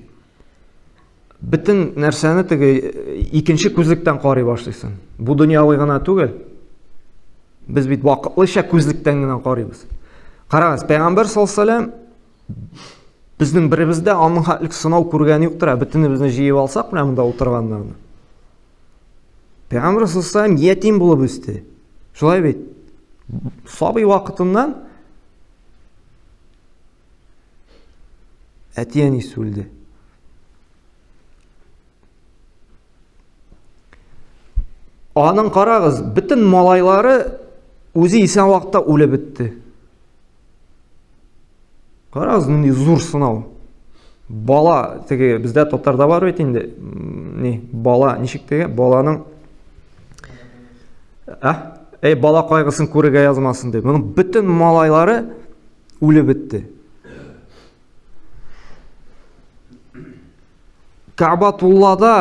Бөтен нәрсәне теге икенче күзлектән карый башлыйсың. Бу дөньяви гына түгел. Без бит вакытлыча күзлектән генә карыйбыз. Карагыз, Пәйгамбәр саллаллаһу алейһи безнең беребездә аның хәтлек сынау күргән юктыр, ә бөтенебезне җыеп алсак, менә монда утырганнарны. Пәйгамбәр саллаллаһу алейһи ятим булып үсте. Шулай бит. Сабый вакытыннан әти-әнисе үлде. Аның карагыз, бөтен малайлары үзе исән вакытта үлеп бетте. Карагыз, нинди зур сынау. Бала, теге бездә татарда бар бит инде, ни, бала ничек теге, баланың А? Эй, бала кайгысын күрергә язмасын дип. Моның бөтен малайлары үлеп бетте. Кабатуллада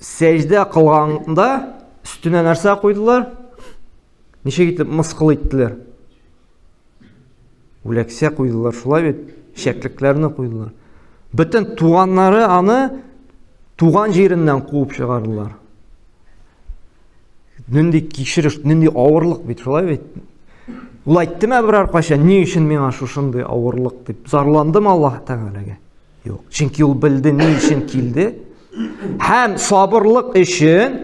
сәҗдә кылганда өстенә нәрсә куйдылар? Ничек итеп мыскыл иттеләр? Үләксә куйдылар, шулай бит? Чәклекләрне куйдылар. Бөтен туганнары аны туган җиреннән куып чыгардылар. Нинди кичереш, нинди авырлык бит, шулай бит? Ул әйттеме берәр кайчан, ни өчен миңа шушындый авырлык дип зарландымы Аллаһ Тәгаләгә? Юк. Чөнки ул белде, ни өчен килде. Һәм сабырлык өчен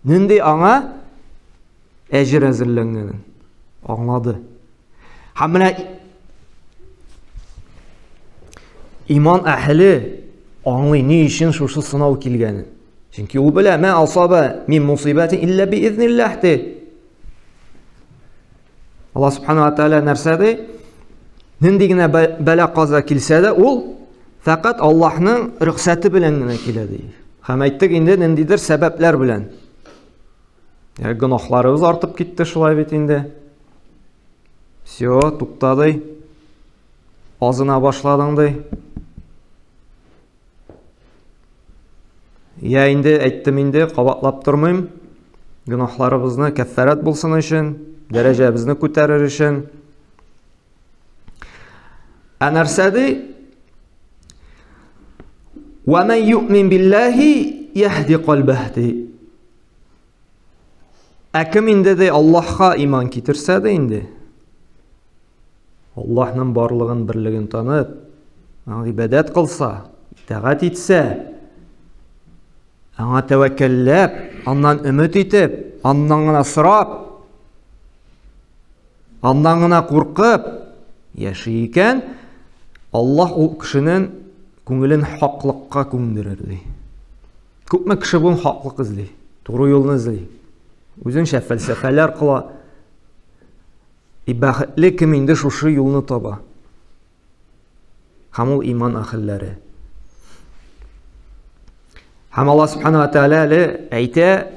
нинди аңа әҗер әзерләнгәнен аңлады. Һәм менә иман әһеле аңлый ни өчен шушы сынау килгәнен. Чөнки ул белә, мә асаба мин мусибәтин илля би изнилләһ ди. Алла субхана ва тааля нәрсә ди? Нинди генә бәла каза килсә дә, ул фәкать Аллаһның рөхсәте белән генә килә ди. Һәм әйттек инде ниндидер сәбәпләр белән. Я гөнаһларыбыз артып китте шулай бит инде. Все, тукта ди. Азына башладың ди. Я инде әйттем инде, кабатлап тормыйм. Гөнаһларыбызны кәффәрәт булсын өчен, дәрәҗәбезне күтәрер өчен. Ә нәрсә ди? Ва ман юъмин биллаһи яһди калбәһ ди. Ә кем инде ди Аллаһка иман китерсә дә инде, Аллаһның барлыгын, берлеген танып, аңа гыйбадәт кылса, итагать итсә, аңа тәвәккәлләп, аннан өмет итеп, аннан гына сорап, аннан гына куркып яши икән, Аллаһ ул кешенең күңелен хаклыкка күндерер ди. Күпме кеше бүген хаклык эзли, туры юлны эзли. Үзенчә фәлсәфәләр кыла. И бәхетле кем инде шушы юлны таба. Һәм ул иман әһелләре. Һәм Аллаһ субхана ва тааля әле әйтә,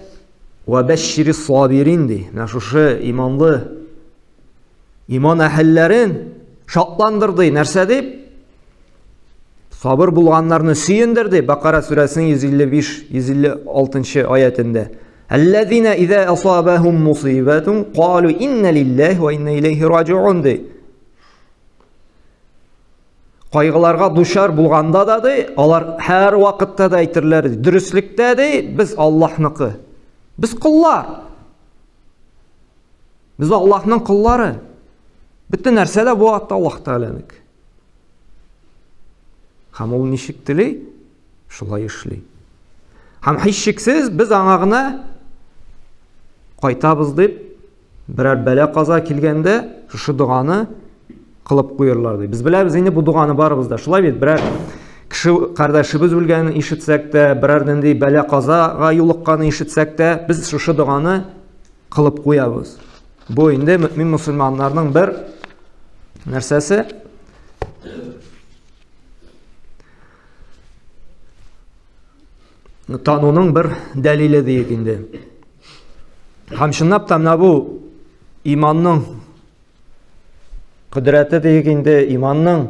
"Ва бәшшири сабирин" ди. Менә шушы иманлы иман әһелләрен шатландыр ди. Нәрсә дип? Сабыр булганнарны сөендер ди. Бакара сүрәсенең 155-156 аятендә. Әлләзина иза асабахум мусибатун калу инна лиллаһи ва инна илейхи раҗиун ди. Кайгыларга дучар булганда да ди, алар һәр вакытта да әйтерләр ди, дөреслектә ди, без Аллаһныкы. Без коллар. Без Аллаһның коллары. Бөтен нәрсә дә бу вакытта Аллаһ Тәгаләнеке. Һәм ул ничек тели, шулай эшли. Һәм һичшиксез без аңа гына кайтабыз дип, берәр бәла каза килгәндә шушы доганы кылып куерлар ди. Без беләбез инде бу доганы барыбыз да. Шулай бит, берәр кеше кардәшебез үлгәнен ишетсәк тә, берәр нинди бәла казага юлыкканын ишетсәк тә, без шушы доганы кылып куябыз. Бу инде мөмин мусульманнарның бер нәрсәсе. Тануның бер дәлиле диек инде. Һәм чынлап та менә бу иманның кодрәте диек инде, иманның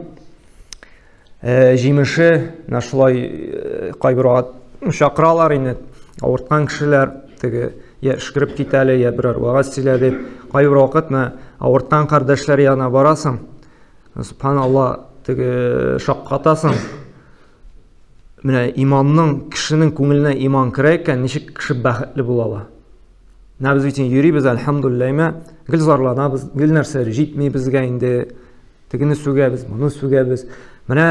э, җимеше, менә шулай э, кайбер вакыт чакыралар инде авырткан кешеләр, теге я өшкереп кит әле, я берәр вәгазь сөйлә дип. Кайбер вакыт менә авырткан кардәшләр янына барасың, субханалла, теге шаккатасың. Менә иманның, кешенең күңеленә иман керә икән, ничек кеше бәхетле була ала? Менә без бит йөрибез, әлхәмдулилләһ, гел зарланабыз, гел нәрсәләр җитми безгә инде. Тегене сүгәбез, моны сүгәбез. Менә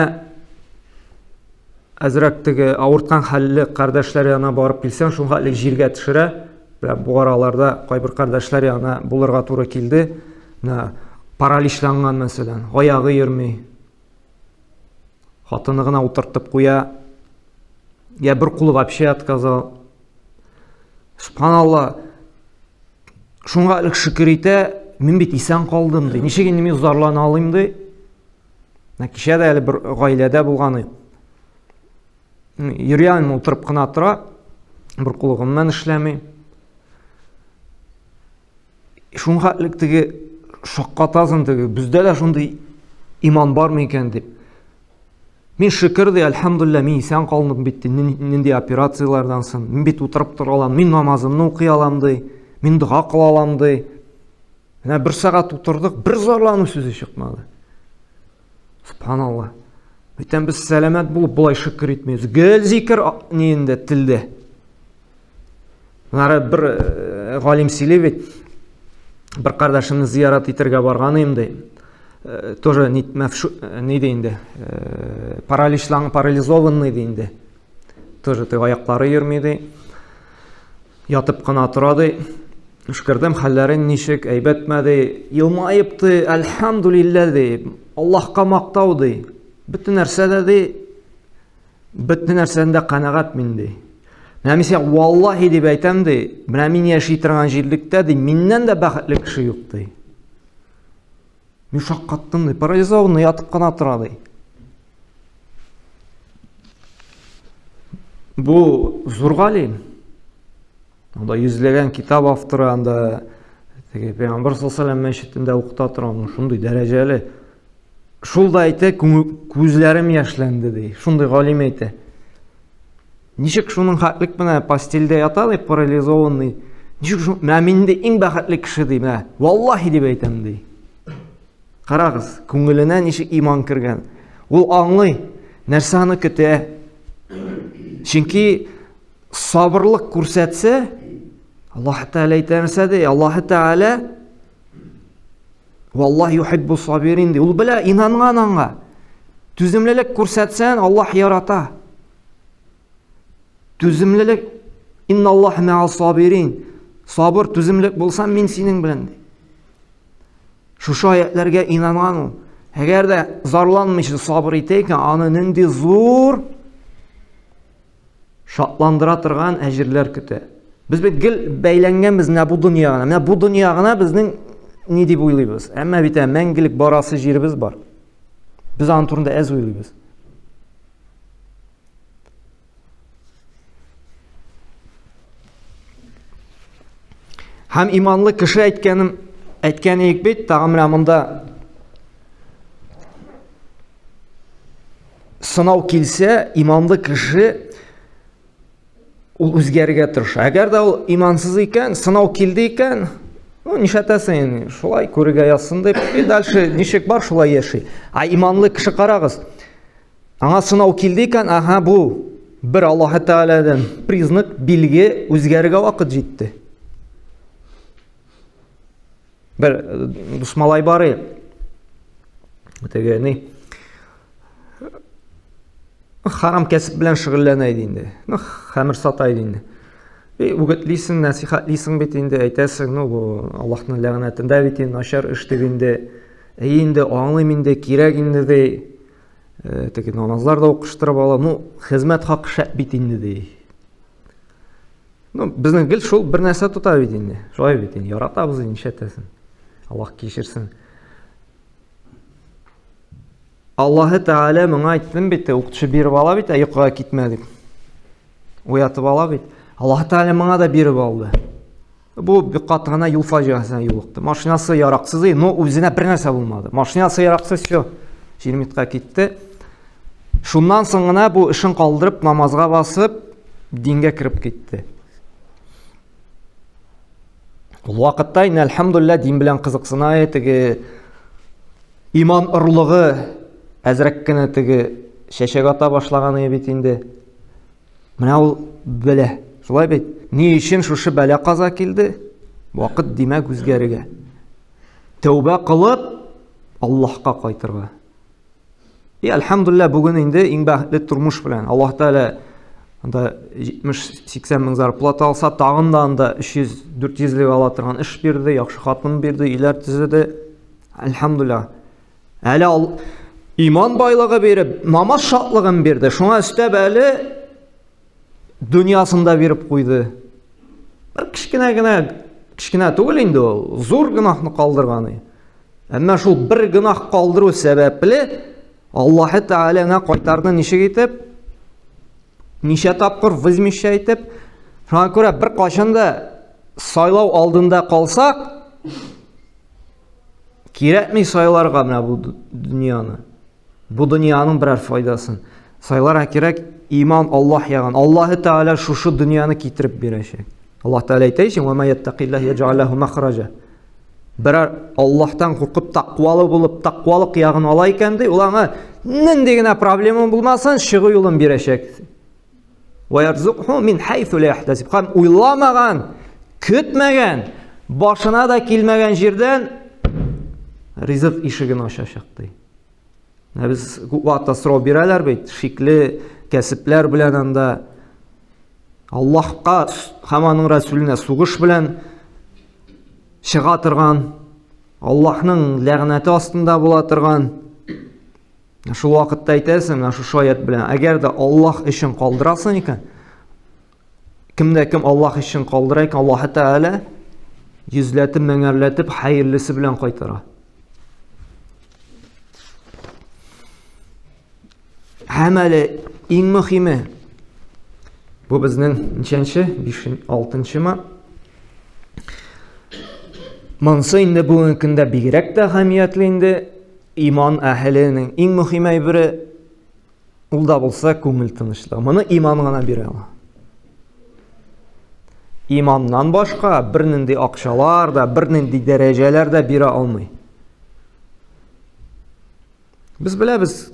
әзрәк теге авырткан хәлле кардәшләр янына барып килсәң, шул хәтле җиргә төшерә. Менә бу араларда кайбер кардәшләр янына булырга туры килде. Менә параличланган мәсәлән, аягы йөрми. Хатыны гына утыртып куя. Я бер кулы вообще отказал. Субханалла. Шуңа элек шөкер итә, мин бит исән калдым ди. Ничек инде мин зарлана алыйм ди. Менә кичә дә әле бер гаиләдә булган. Йөри алмый, утырып кына тора. Бер кулы гомумән эшләми. Шуңа элек теге шаккатасың теге, бездә дә шундый иман бармы икән дип. Мин шөкер ди, әлхәмдулилла, мин исән калдым бит, нинди операцияләрдән соң. Мин бит утырып тора алам, мин намазымны укый алам ди, мин дога кыла алам ди. Менә бер сәгать утырдык, бер зарлану сүзе чыкмады. Субханалла. Бүтән без сәламәт булып болай шөкер итмибез. Гел зикер ни инде телдә. Нары бер э, галим сөйли бит, бер кардәшемне зиярат итәргә барган идем ди. Э, тоже не, э, ни ди инде, параличлан, парализованный ди инде. Тоже теге аяклары йөрми ди. Ятып кына тора ди. Өшкердем, хәлләрен ничек, әйбәтме ди. Елмаеп ди, әлхәмдулиллә ди. Аллаһка мактау ди. Бөтен нәрсә дә ди, Бөтен нәрсәдән дә канәгать мин ди. Менә мин сиңа валлаһи дип әйтәм ди, менә мин яши торган җирлектә ди, миннән дә бәхетле кеше юк ди. Мин шаккаттым ди, парализованный ятып кына тора ди. Бу зур галим. Анда йөзләгән китап авторы, анда теге Пәйгамбәр саллаллаху алейһи мәчетендә укыта торган шундый дәрәҗәле. Шул да әйтә, күзләрем яшьләнде ди. Шундый галим әйтә. Ничек шуның хәтлек менә постельдә ята ди, парализованный. Ничек шул, менә мин инде иң бәхетле кеше ди, менә. Валлаһи дип әйтәм ди. Карагыз, күңеленә ничек иман кергән. Ул аңлый, нәрсә аны көтә. Чөнки сабырлык күрсәтсә, Аллаһ Тәгалә әйтә нәрсә ди? Аллаһ Тәгалә Валлаһ юхиббу сабирин ди. Ул белә, инанган аңа. Түземлелек күрсәтсәң, Аллаһ ярата. Түземлелек Инналлаһ мә'ал сабирин. Сабыр, түземлек булса, мин синең белән ди. Шушы аятләргә инанган ул. Әгәр дә зарланмыйча сабыр итә икән, аны нинди зур шатландыра торган әҗерләр көтә. Без бит гел бәйләнгәнбез менә бу дөнья гына. Менә бу дөнья гына безнең ни дип уйлыйбыз. Әмма бит ә мәңгелек барасы җиребез бар. Без аның турында әз уйлыйбыз. Һәм иманлы кеше әйткәнем әйткән идек бит, тагын менә монда сынау килсә, иманлы кеше ул үзгәрергә тырыша. Әгәр дә ул имансыз икән, сынау килде икән, ну, нишләтәсең инде, шулай күрергә язсын дип, и дальше ничек бар, шулай яши. Ә иманлы кеше карагыз, аңа сынау килде икән, ага, бу бер Аллаһ Тәгаләдән признак, билге, үзгәрергә вакыт җитте. Бер дус малай бар иде. Теге ни харам кәсеп белән шөгыльләнә иде инде. Ну, хәмер сата иде инде. И үгетлисең, нәсихәтлисең бит инде, әйтәсең, ну, бу Аллаһның ләгънәтендә бит инде, начар эш дип инде. Әй инде, аңлыйм инде, кирәк инде ди. Теге намазлар да укыштырып ала. Ну, хезмәт хакы шәп бит инде ди. Ну, безнең гел шул бер нәрсә тота бит инде. Шулай бит инде, яратабыз инде, нишләтәсең. Аллаһ кичерсен. Аллаһы Тәгалә моңа әйттем бит, укытучы биреп ала бит, ә йокыга китмә дип. Уятып ала бит. Аллаһы Тәгалә моңа да биреп алды. Бу бик каты гына юл фаҗигасенә юлыкты. Машинасы яраксыз, но үзенә бер нәрсә булмады. Машинасы яраксыз, все. Җирмитка китте. Шуннан соң гына бу эшен калдырып, намазга басып, дингә кереп китте. Ул вакытта инде әлхәмдулилла дин белән кызыксына, теге иман орлыгы әзрәк кенә теге чәчәк ата башлаган бит инде. Менә ул белә. Шулай бит. Ни өчен шушы бәла каза килде? Вакыт димәк үзгәрергә. Тәүбә кылып Аллаһка кайтырга. И әлхәмдулилла бүген инде иң бәхетле тормыш белән. Аллаһ Тәгалә анда 70-80 мең зарплата алса, тагын да анда 300-400 лик ала торган эш бирде, яхшы хатын бирде, өйләр төзеде. Әлхәмдулилла. Әле ал иман байлыгы биреп, намаз шатлыгын бирде. Шуңа өстәп әле дөньясын да биреп куйды. Бер кечкенә генә, кечкенә түгел инде ул, зур гөнаһны калдырган. Әмма шул бер гөнаһ калдыру сәбәпле Аллаһы Тәгаләне кайтарды ничек итеп? Ничә тапкыр возмеща итеп? Шуңа күрә бер кайчан да сайлау алдында калсак, кирәкми сайларга менә бу дөньяны. Бу дөньяның берәр файдасын. Сайларга кирәк иман Аллаһ ягын. Аллаһы Тәгалә шушы дөньяны китереп бирәчәк. Аллаһ Тәгалә әйтә ич, "Ва ма яттакиллаһ яҗ'ал лаху махраҗа." Берәр Аллаһтан куркып тәкъвалы булып, тәкъвалык ягын ала икән ди, ул аңа нинди генә проблема булмасын, чыгу юлын бирәчәк. Ва ярзукху мин хайсу ла яхтасиб. Һәм уйламаган, көтмәгән, башына да килмәгән җирдән ризык ишеген ачачак ди. Менә без күп вакытта сорау бирәләр бит, шикле кәсепләр белән анда Аллаһка һәм аның Расүленә сугыш белән чыга торган, Аллаһның ләгънәте астында була торган. Шул вакытта әйтәсең, менә шушы аят белән, әгәр дә Аллаһ өчен калдырасың икән, кемдә кем Аллаһ өчен калдыра икән, Аллаһ Тәгалә йөзләтеп, меңәрләтеп, хәерлесе белән кайтара. Һәм әле иң мөһиме, бу безнең ничәнче, 5-6-нчымы? Монсы инде бүгенге көндә бигрәк тә әһәмиятле инде иман әһеленең иң мөһим әйбере ул да булса күңел тынычлыгы. Моны иман гына бирә ала. Иманнан башка бернинди акчалар да, бернинди дәрәҗәләр дә бирә алмый. Без беләбез,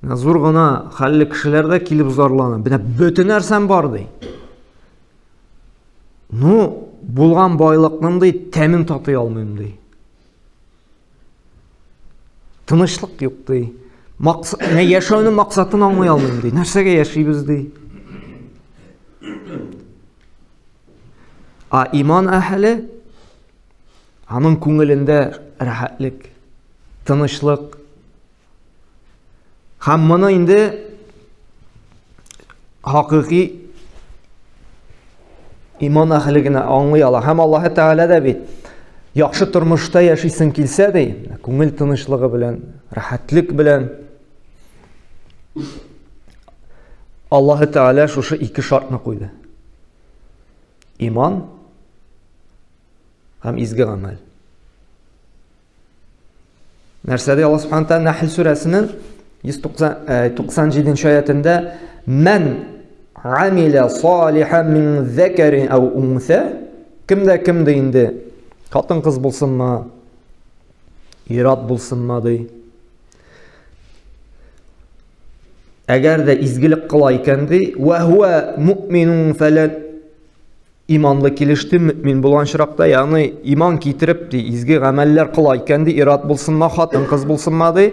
зур гына хәлле кешеләр дә килеп зарлана. Менә бөтен нәрсәм бар ди. Ну, булган байлыкның ди тәмен татый алмыйм ди. Тынычлык юк ди. Максат, менә яшәүнең максатын аңлый алмыйм ди. Нәрсәгә яшибез ди. А иман әһеле аның күңелендә рәхәтлек, тынычлык. Һәм моны инде хакыйкый иман әһеле генә аңлый ала. Һәм Аллаһы Тәгалә дә бит яхшы тормышта яшисең килсә ди, күңел тынычлыгы белән, рәхәтлек белән Аллаһы Тәгалә шушы ике шартны куйды. Иман һәм изге гамәл. Нәрсә ди Аллаһ Субхану тәгалә Нәхл сүрәсенең 197 нче аятында Мән амиля салихан мин закарин ау унса кемдә кем ди инде хатын кыз булсынмы ир-ат булсынмы ди әгәр дә изгелек кыла икән ди ва хуа муъминун фәлән Иманлы килеште мөмин булган очракта, ягъни иман китереп ди, изге гамәлләр кыла икән ди, ир-ат булсынмы, хатын-кыз булсынмы ди,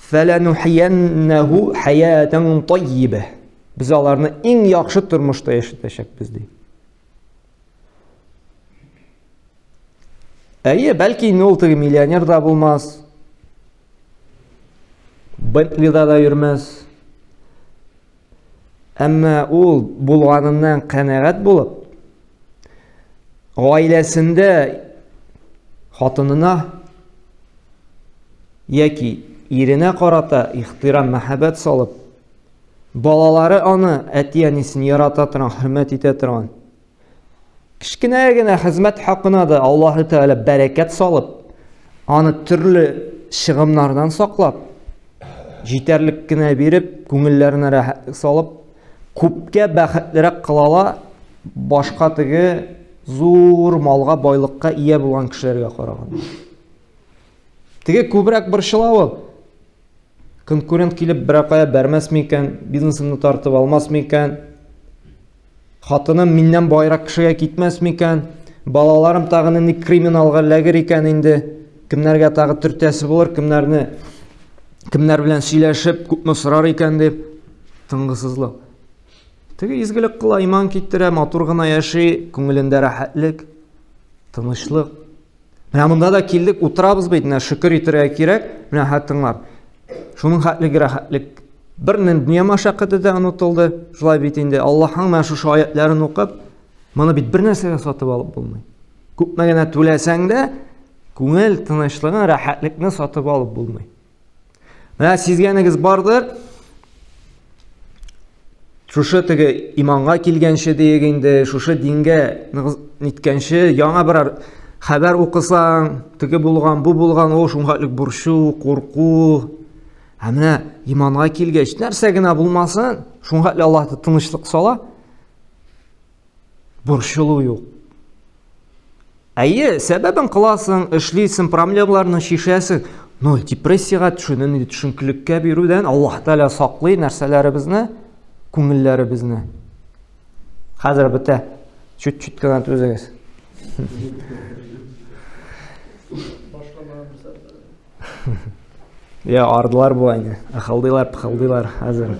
фәләнухияннәһу хаятан таййибә. Без аларны иң яхшы тормышта яшәтәчәкбез ди. Әйе, бәлки инде ул теге миллионер да булмас. Бентлида да йөрмәс. Әмма ул булганыннан канәгать булып, гаиләсендә хатынына яки иренә карата ихтирам, мәхәббәт салып, балалары аны әти-әнисен ярата торган, хөрмәт итә торган, Кечкенә генә хезмәт хакына да Аллаһы Тәгалә бәрәкәт салып, аны төрле чыгымнардан саклап, җитәрлек кенә биреп, күңелләренә рәхәтлек салып, күпкә бәхетлерәк кыла ала башка теге зур малга, байлыкка ия булган кешеләргә караганда. Теге күбрәк борчыла ул. Конкурент килеп берәр кая бәрмәс микән, бизнесымны тартып алмас микән? Хатыным миннән байрак кешегә китмәс микән? Балаларым тагы нинди криминалга эләгер икән инде? Кемнәргә тагы төртәсе булыр, кемнәрне кемнәр белән сөйләшеп, күпме сорар икән дип тынгысызлык. Теге изгелек кыла, иман китерә, матур гына яши, күңелендә рәхәтлек, тынычлык. Менә монда да килдек, утырабыз бит, менә шөкер итәргә кирәк, менә хәт тыңлап. Шуның хәтлек рәхәтлек. Бер дөнья мәшәкате дә онытылды. Шулай бит инде Аллаһның менә шушы аятларын укып, моны бит бер нәрсәгә сатып алып булмый. Күпме генә түләсәң дә, күңел тынычлыгын, рәхәтлекне сатып алып булмый. Менә сизгәнегез бардыр. Шушы теге иманга килгәнче диек инде, шушы дингә ниткәнче, яңа берәр хәбәр укысаң, теге булган, бу булган, о, шуңа борчу, курку. Ә менә иманга килгәч, нәрсә генә булмасын, шуңа Аллаһ тынычлык сала. Борчылу юк. Әйе, сәбәбен кыласың, эшлисең, проблемаларны чишәсең. Но депрессиягә төшүдән, инде төшенкелеккә бирүдән Аллаһ Тәгалә саклый нәрсәләребезне, күңелләребезне. Хәзер бетә. Чуть-чуть кенә түзегез. Я, ардылар бу инде. Ахылдыйлар, пыхылдыйлар хәзер.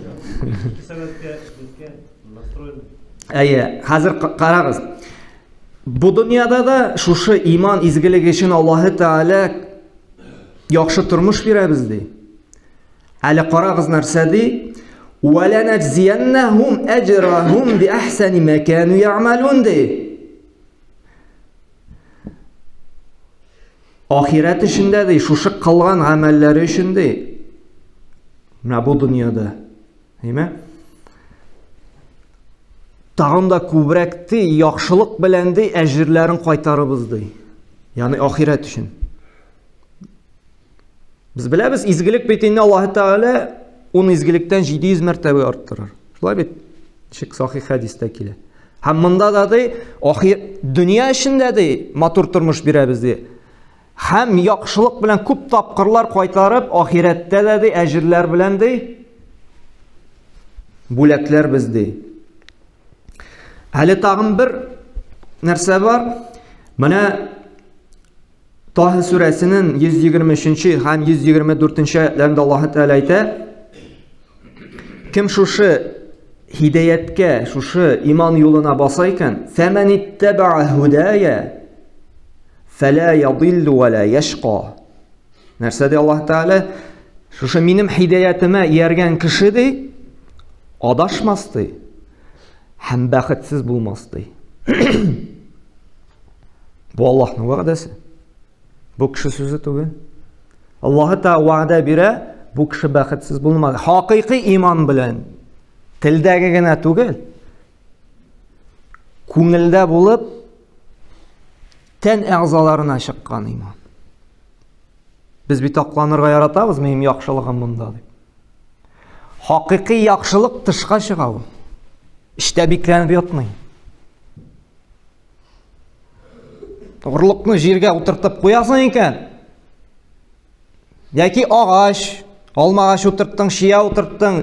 Әйе, хәзер карагыз. Бу дөньяда да шушы иман изгелеге өчен Аллаһы Тәгалә яхшы тормыш бирәбез ди. Әле карагыз нәрсә ди? «Вәләнәҗзияннәһум әҗрәһум би әхсәни ма кану я'малун» ди. Ахирәт өчен дә ди, шушы кылган гамәлләре өчен ди. Менә бу дөньяда. Әйме? Тагын да күбрәк ди, яхшылык белән ди, әҗерләрен кайтарыбыз ди. Ягъни ахирәт өчен. Без беләбез, изгелек бит инде Аллаһ Тәгалә ун изгелектән 700 мәртәбә арттырыр. Шулай бит? Ничек сахих хәдистә килә. Һәм монда да ди, ахир дөнья эчендә ди, матур тормыш бирәбез ди. Һәм яхшылык белән күп тапкырлар кайтарып, ахирәттә дә ди, әҗерләр белән ди, бүләкләрбез ди. Әле тагын бер нәрсә бар. Менә Таһа сүрәсенең 123 һәм 124 аятларында Аллаһ Тәгалә әйтә: Кем шушы һидаяткә, шушы иман юлына баса икән, фәмән иттәбә һудая фәлә ядиллу ва ла яшка. Нәрсә ди Аллаһ Тәгалә? Шушы минем һидаятыма ияргән кеше ди, адашмас ди һәм бәхетсез булмас ди. Бу Аллаһның вәгъдәсе. Бу кеше сүзе түгел. Аллаһы Тәгалә вәгъдә бирә, бу кеше бәхетсез булмады. Хакыйкый иман белән телдәге генә түгел, күңелдә булып, тән әгъзаларына чыккан иман. Без бит акланырга яратабыз, минем яхшылыгым монда дип. Хакыйкый яхшылык тышка чыга ул. Эчтә бикләнеп ятмый. Орлыкны җиргә утыртып куясың икән, яки агач, алма агач утырттың, чия утырттың,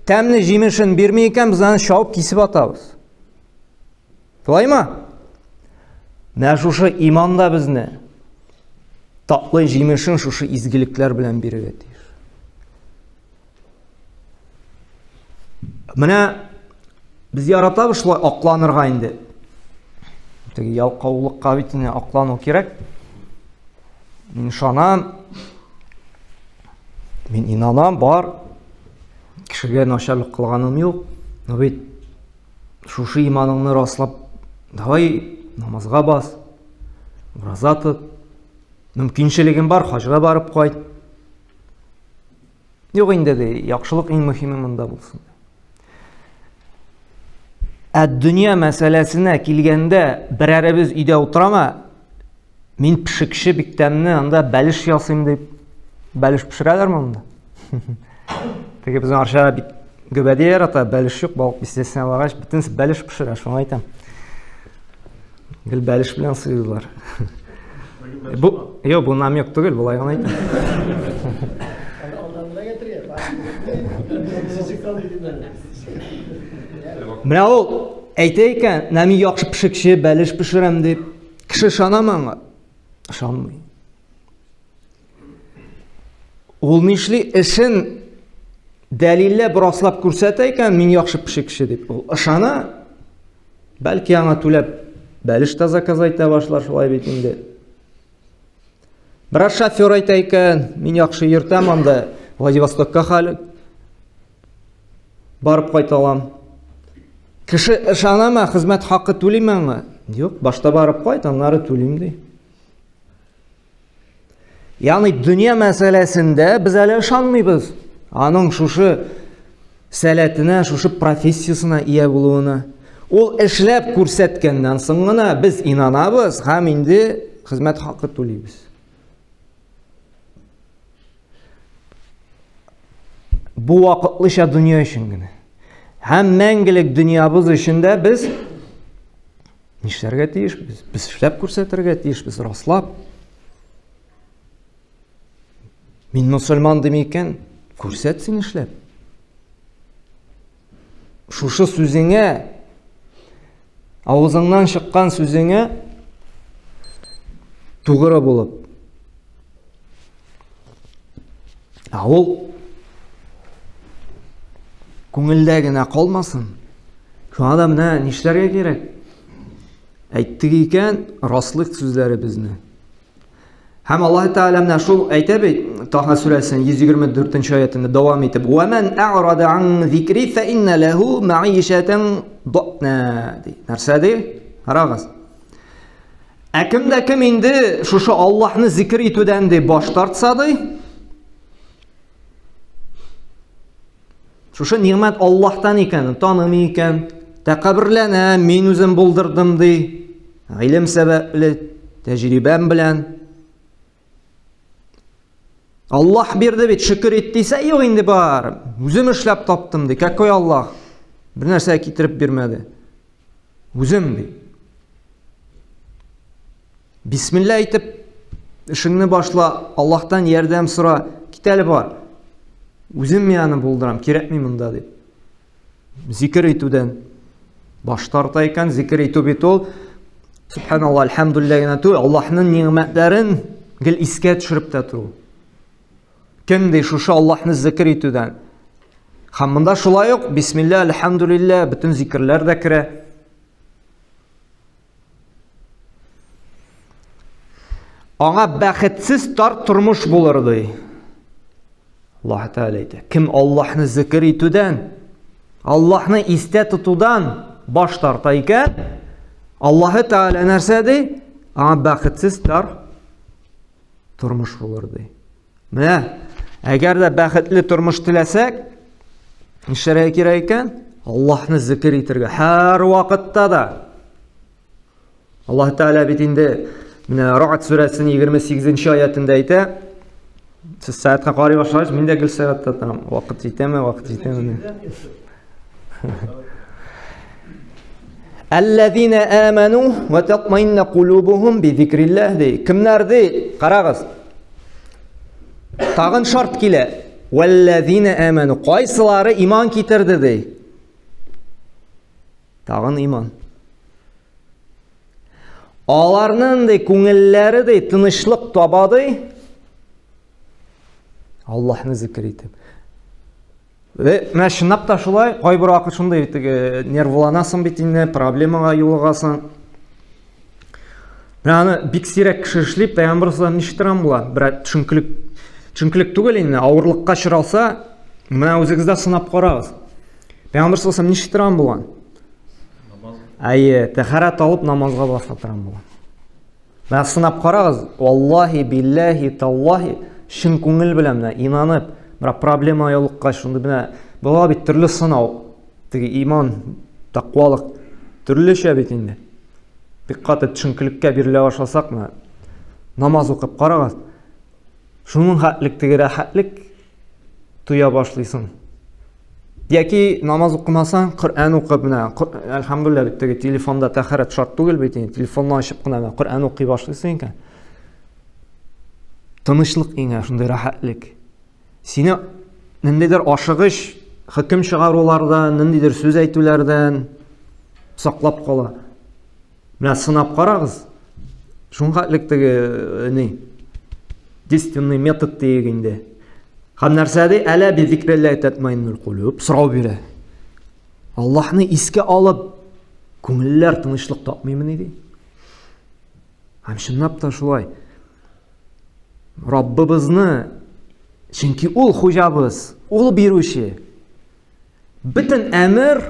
тәмле җимешен бирми икән, без аны чабып кисеп атабыз. Шулаймы? Менә шушы иман да безне татлы җимешен шушы изгелекләр белән бирергә тиеш. Менә без яратабыз шулай акланырга инде. Теге ялкаулыкка бит инде аклану кирәк. Мин ышанам, мин инанам, бар. Кешегә начарлык кылганым юк. Но бит шушы иманыңны раслап, давай намазга бас, ураза тот. Мөмкинчелегең бар, хаҗга барып кайт. Юк инде ди, яхшылык иң мөһиме монда булсын. Ә дөнья мәсьәләсенә килгәндә, берәребез өйдә утырама, мин пешекче бик тәмле, анда бәлеш ясыйм дип, бәлеш пешерәләрме монда? Теге безнең Арчада бик гөбәдия ярата, бәлеш юк, балык бистәсенә баргач, бөтенесе бәлеш пешерә, шуңа әйтәм. Гел бәлеш белән сыйлыйлар. Бу, юк, бу намек түгел, болай гына әйтәм. Менә ул әйтә икән, менә мин яхшы пешекче, бәлеш пешерәм дип. Кеше ышанамы аңа? Ышанмый. Ул нишли? Эшен дәлилләп, раслап күрсәтә икән, мин яхшы пешекче дип. Ул ышана. Бәлки аңа түләп бәлеш тә заказ итә башлар шулай бит инде. Бераз шофер әйтә икән, мин яхшы йөртәм анда Владивостокка хәл барып кайта алам. Кеше ышанамы, хезмәт хакы түлиме аңа? Юк, башта барып кайт, аннары түлим ди. Ягъни дөнья мәсьәләсендә без әле ышанмыйбыз. Аның шушы сәләтенә, шушы профессиясенә ия булуына. Ул эшләп күрсәткәннән соң гына без инанабыз һәм инде хезмәт хакы түлибез. Бу вакытлыча дөнья өчен генә. Һәм мәңгелек дөньябыз өчен дә без Нишләргә тиешбез? Без эшләп күрсәтергә тиешбез, раслап. Мин мусульман дим икән, күрсәт син эшләп. Шушы сүзеңә, авызыңнан чыккан сүзеңә тугры булып. Ә ул күңелдә генә калмасын. Шуңа да менә нишләргә кирәк? Әйттек икән, раслык сүзләребезне. Һәм Аллаһ Тәгалә менә шул әйтә бит Таха сүрәсенең 124 нче аятында дәвам итеп: "Ва ман а'рада ан зикри фа инна лаху маишатан дана" ди. Нәрсә ди? Карагыз. Ә кем дә кем инде шушы Аллаһны зикр итүдән ди баш тартса ди, шушы нигъмәт Аллаһтан икәнен танымый икән, тәкәбберләнә, мин үзем булдырдым ди, гыйлем сәбәпле, тәҗрибәм белән. Аллаһ бирде бит, шөкер ит дисә, юк инде бар. Үзем эшләп таптым ди. Какой Аллаһ? Бер нәрсә китереп бирмәде. Үзем ди. Бисмилла әйтеп, эшеңне башла, Аллаһтан ярдәм сора, кит әле бар. Үзем мин аны булдырам, кирәкми монда дип. Зикер итүдән баш тарта икән, зикер итү бит ул Субханалла, альхамдулилла генә түгел, Аллаһның нигъмәтләрен гел искә төшереп тә тору. Кем ди шушы Аллаһны зикер итүдән? Һәм монда шулай ук бисмилла, альхамдулилла, бөтен зикерләр дә керә. Аңа бәхетсез тар тормыш булыр ди. Аллаһ Тәгалә әйтә. Кем Аллаһны зикер итүдән, Аллаһны истә тотудан баш тарта икән, Аллаһ Тәгалә нәрсә ди? Аңа бәхетсез тар тормыш булыр ди. Менә, әгәр дә бәхетле тормыш теләсәк, нишләргә кирәк икән? Аллаһны зикер итәргә һәр вакытта да. Аллаһ Тәгалә бит инде менә Рa'д сүрәсенең 28 аятында әйтә. Сез сәгатькә карый башлагач, мин дә гел сәгатьтә торам. Вакыт җитәме, вакыт җитәме? Әлләзина аману ва татмаинна кулубухум би зикрилләһ ди. Кемнәр ди? Карагыз. Тагын шарт килә. Вәлләзина аману. Кайсылары иман китерде ди? Тагын иман. Аларның ди күңелләре ди тынычлык таба ди. Аллаһны зикр итеп. Вә менә чынлап та шулай, кайбер вакыт шундый теге нервланасың бит инде, проблемага юлыгасың. Менә аны бик сирәк кеше эшли, пәйгамбер саллаллаху ничек торган була? Берәр төшенкелек, төшенкелек түгел инде, авырлыкка очралса, менә үзегездә сынап карагыз. Пәйгамбер саллаллаху ничек торган булган? Әйе, тәһарәт алып намазга баса торган булган. Менә сынап карагыз, валлаһи, билләһи, таллаһи, чын күңел белән менә инанып, менә проблема юлыккач, шундый менә була бит төрле сынау, теге иман, тәкъвалык төрлечә бит инде. Бик каты төшенкелеккә бирелә башласак, менә намаз укып карагыз, шуның хәтлек теге рәхәтлек тоя башлыйсың. Яки намаз укымасаң, Коръән укып менә, әлхәмдулилла бит теге телефонда тәһарәт шарт түгел бит инде, телефонны ачып кына менә Коръән укый башлыйсың икән. Тынычлык иңә, шундый рәхәтлек. Сине ниндидер ашыгыч хөкем чыгарулардан, ниндидер сүз әйтүләрдән саклап кала. Менә сынап карагыз. Шуңа элек теге э, ни действенный метод диек инде. Һәм нәрсә ди? Әлә би зикрилләһи татмаиннул кулуб. Сорау бирә. Аллаһны искә алып, күңелләр тынычлык тапмыймыни ди? Һәм чынлап та шулай. Раббыбызны, чөнки ул хуҗабыз, ул бирүче. Бөтен әмер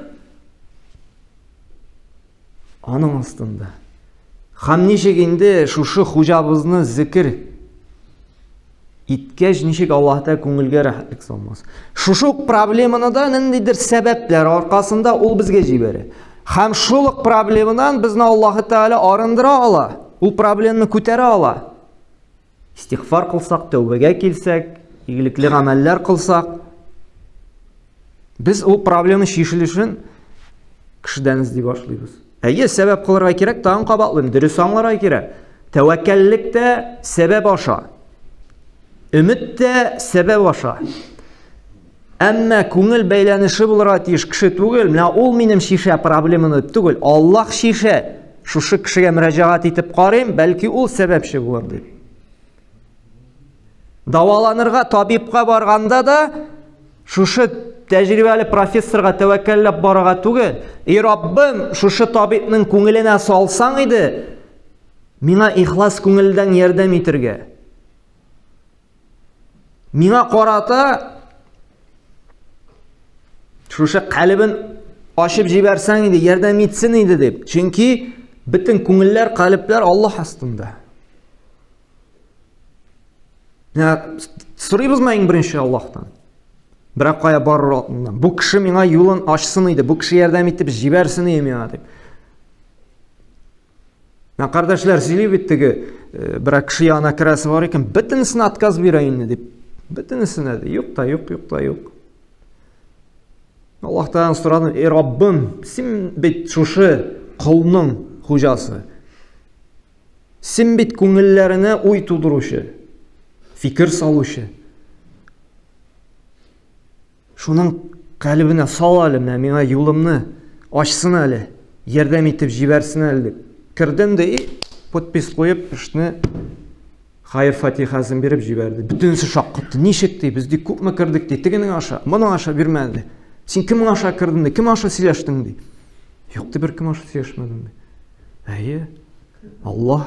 Аның астында. Һәм ничек инде шушы хуҗабызны зикер иткәч, ничек Аллаһ Тәгалә күңелгә рәхәтлек салмас. Шушы ук проблеманы да ниндидер сәбәпләр аркасында ул безгә җибәрә. Һәм шул ук проблемадан безне Аллаһ Тәгалә арындыра ала. Ул проблеманы күтәрә ала. Истигъфар кылсак, тәүбәгә килсәк, игелекле гамәлләр кылсак, без ул проблема чишелешен кешедән эзли башлыйбыз. Әйе, сәбәп кылырга кирәк, тагын кабатлыйм, дөрес аңларга кирәк. Тәвәккәллек тә сәбәп аша. Өмет тә сәбәп аша. Әмма күңел бәйләнеше булырга тиеш кеше түгел. Менә ул минем шишә проблеманы түгел, Аллаһ шишә. Шушы кешегә мөрәҗәгать итеп карыйм, бәлки ул сәбәпче булыр дип. Даваланырга табибка барганда да шушы тәҗрибәле профессорга тәвәккәлләп барырга түгел. И Раббым, шушы табибның күңеленә салсаң иде, миңа ихлас күңелдән ярдәм итергә. Миңа карата шушы калебен ачып җибәрсәң иде, ярдәм итсен иде дип. Чөнки бөтен күңелләр, калебләр Аллаһ астында. Менә сорыйбызмы иң беренче Аллаһтан? Берәр кая барыр алдыннан. Бу кеше миңа юлын ачсын иде, бу кеше ярдәм итеп җибәрсен иде миңа дип. Менә кардәшләр сөйли бит теге э, берәр кеше янына керәсе бар икән, бөтенесенә отказ бирә инде дип. Бөтенесенә ди. Юк та юк, юк та юк. Аллаһ Тәгаләдән сорадым, "Эй Раббым, син бит шушы колның хуҗасы. Син бит күңелләренә уй тудыручы, фикер салучы. Шуның калебенә сал әле, менә миңа юлымны ачсын әле, ярдәм итеп җибәрсен әле дип. Кердем дә, и, подпись куеп, эшне хәер фатихасын биреп җибәрде. Бөтенесе шаккатты. Ничек ди, без ди күпме кердек ди, тегенең аша, моның аша бирмәде. Син кем аша кердең ди, кем аша сөйләштең ди. Юк ди, беркем аша сөйләшмәдем ди. Әйе, Аллаһ.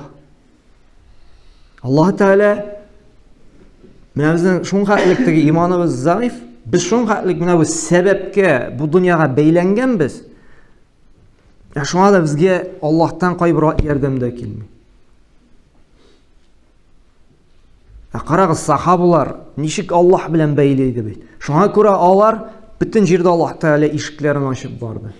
Аллаһ Тәгалә менә безнең шуңа теге иманыбыз заиф, без шуңа менә бу сәбәпкә, бу дөньяга бәйләнгәнбез. Ә шуңа да безгә Аллаһтан кайбер ярдәм дә килми. Ә карагыз, сахабалар ничек Аллаһ белән бәйле иде бит. Шуңа күрә алар бөтен җирдә Аллаһ Тәгалә ишекләрен ачып барды.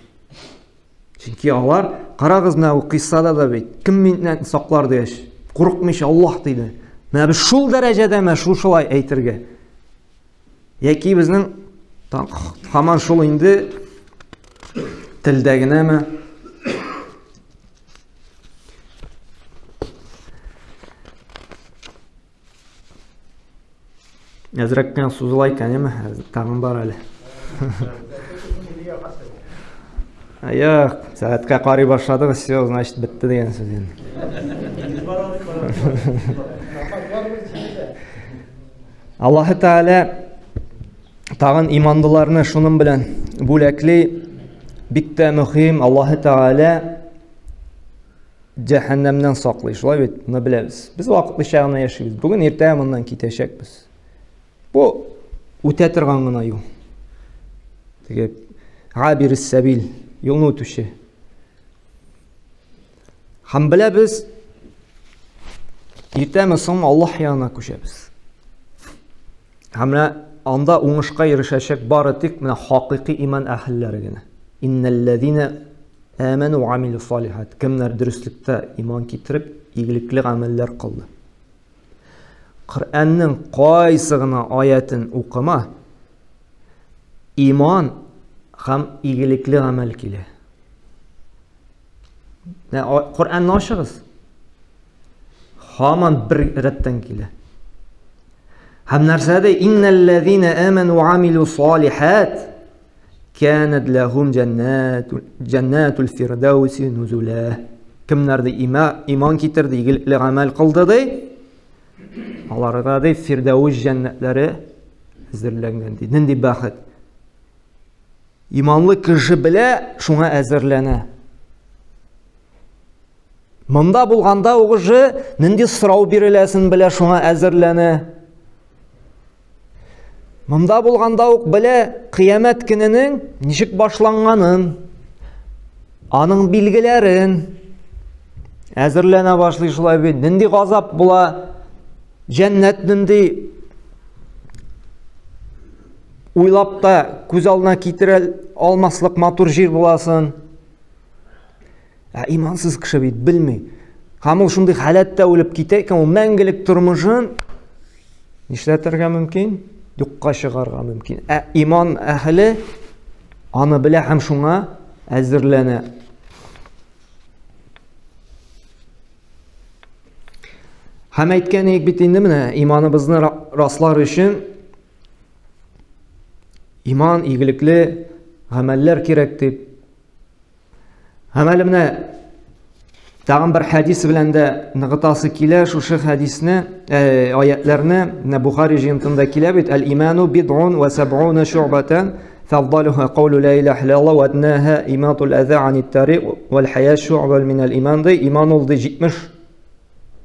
Чөнки алар, карагыз менә бу кыйссада да бит, кем миннән саклар дигәч, курыкмыйча Аллаһ диде. Менә без шул дәрәҗәдәме шушылай әйтергә? Яки безнең һаман шул инде телдә генәме? Әзрәк кенә сузыла икән, әйеме? Тагын бар әле. Юк, сәгатькә карый башладык, все, значит, бетте дигән сүз инде. Аллаһы Тәгалә тагын иманлыларны шуның белән бүләкли. Бик тә мөһим, Аллаһы Тәгалә җәһәннәмнән саклый. Шулай бит, моны беләбез. Без вакытлыча гына яшибез. Бүген иртә моннан китәчәкбез. Бу үтә торган гына юл. Теге габир сәбил, юлны үтүче. Һәм беләбез, иртәме соңмы Аллаһ янына күчәбез. Һәм менә анда уңышка ирешәчәк бары тик менә хакыйкый иман әһелләре генә. Иннәлләзина аману ва амилу салихат. Кемнәр дөреслектә иман китереп, игелекле гамәлләр кылды. Коръәннең кайсы гына аятен укыма, иман һәм игелекле гамәл килә. Коръәнне ачыгыз. Һаман бер рәттән килә. Һәм нәрсә ди? Иннәлләзина аману ва амилу салихат канат лахум җаннатул фирдауси нузула. Кемнәр ди иман китерде, игелекле гамәл кылды ди? Аларга ди Фирдәүс җәннәтләре әзерләнгән ди. Нинди бәхет! Иманлы кеше белә, шуңа әзерләнә. Монда булганда ук уже нинди сорау биреләсен белә, шуңа әзерләнә. Монда булганда ук белә кыямәт көненең ничек башланганын, аның билгеләрен әзерләнә башлый шулай бит. Нинди газап була, җәннәт нинди уйлап та күз алдына китерә алмаслык матур җир буласын. Ә имансыз кеше бит белми. Һәм ул шундый халәттә үлеп китә икән, ул мәңгелек тормышын нишләтергә мөмкин? Юкка чыгарга мөмкин. Ә иман әһеле аны белә һәм шуңа әзерләнә. Һәм әйткән идек бит инде менә иманыбызны раслар өчен иман, игелекле гамәлләр кирәк дип. Һәм әле менә тагын бер хәдис белән дә ныгытасы килә шушы хәдисне, э, аятларны. Менә Бухари җыентында килә бит: "Әл-иману бид'ун ва саб'уна шу'батан, фавдалуха каулу ла илаһа иллаллаһ ва аднаха иматул аза анит тариq вал хая шу'бан минал иман" ди. Иман ул ди 70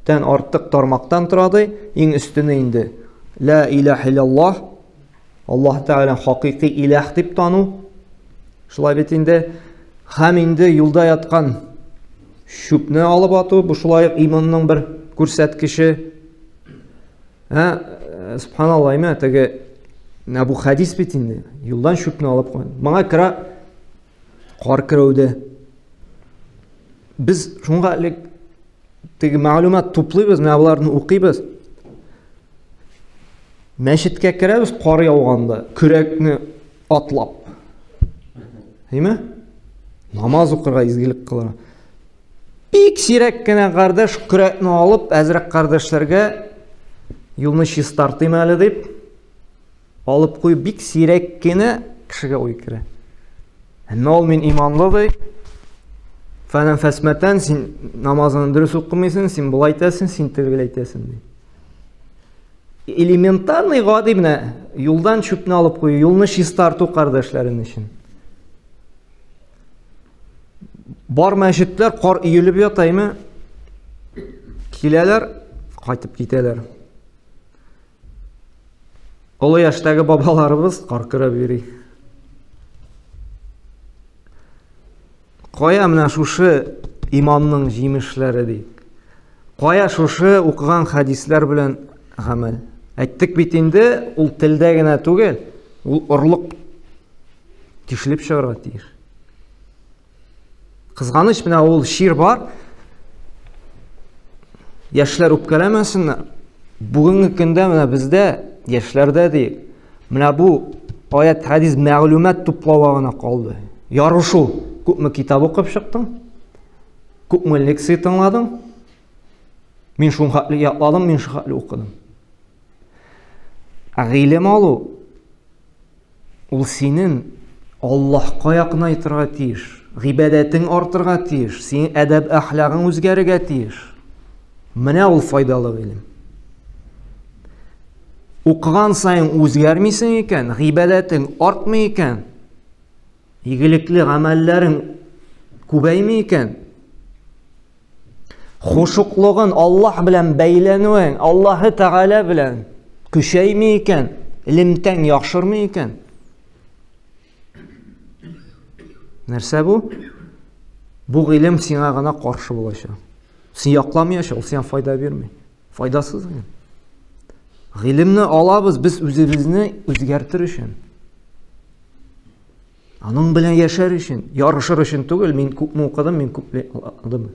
тән артык тармактан тора ди. Иң өстене инде ла илаһа иллаллаһ, Аллаһ Тәгалә хакыйкый илаһ дип тану. Шулай бит инде. Һәм инде юлда яткан чүпне алып ату, бу шулай ук иманның бер күрсәткече. Ә, э, субханалла, әйме, теге менә бу хәдис бит инде. Юлдан чүпне алып куй. Моңа керә кар керүдә. Без шуңа элек теге мәгълүмат туплыйбыз, менә боларны укыйбыз. Мәчеткә керәбез кар яуганда, көрәкне атлап. Әйме? Намаз укырга, изгелек кылырга. Бик сирәк кенә кардәш көрәкне алып, әзрәк кардәшләргә юлны чистартыйм әле дип, алып куй, бик сирәк кенә кешегә уй керә. Әмма ул мин иманлы ди. Фәнән фәсмәтән син намазыңны дөрес укымыйсың, син болай әйтәсең, син тегеләй әйтәсең ди. Элементарный гади менә юлдан чүпне алып кую, юлны чистарту кардәшләрен өчен. Бар мәчетләр кар өелеп ята, әйме? Киләләр, кайтып китәләр. Олы яшьтәге бабаларыбыз кар көрәп йөри. Кая менә шушы иманның җимешләре ди? Кая шушы укыган хәдисләр белән гамәл? Әйттек бит инде, ул телдә генә түгел, ул орлык тишелеп чыгарга тиеш. Кызганыч, менә ул чир бар. Яшьләр үпкәләмәсеннәр. Бүгенге көндә менә бездә, яшьләрдә ди, менә бу аят, хәдис мәгълүмат туплауга гына калды. Ярышу. Күпме китап укып чыктың? Күпме лекция тыңладың? Мин шул хәтле ятладым, мин шул хәтле укыдым. Ә гыйлем алу ул синең Аллаһка якынайтырга тиеш. гыйбадәтең артырга тиеш, синең әдәп әхлагың үзгәрергә тиеш. Менә ул файдалы гыйлем. Укыган саен үзгәрмисең икән, гыйбадәтең артмый икән, игелекле гамәлләрең күбәйми икән, хушуклыгын Аллаһ белән бәйләнүең, Аллаһы Тәгалә белән көчәйми икән, элемтәң яхшырмый икән. Нәрсә бу? Бу гыйлем сиңа гына каршы булачак. Син якламаячак, ул сиңа файда бирми. Файдасыз гыйлем. Гыйлемне алабыз без үзебезне үзгәртер өчен. Аның белән яшәр өчен, ярышыр өчен түгел, мин күпме укыдым, мин күп алдым.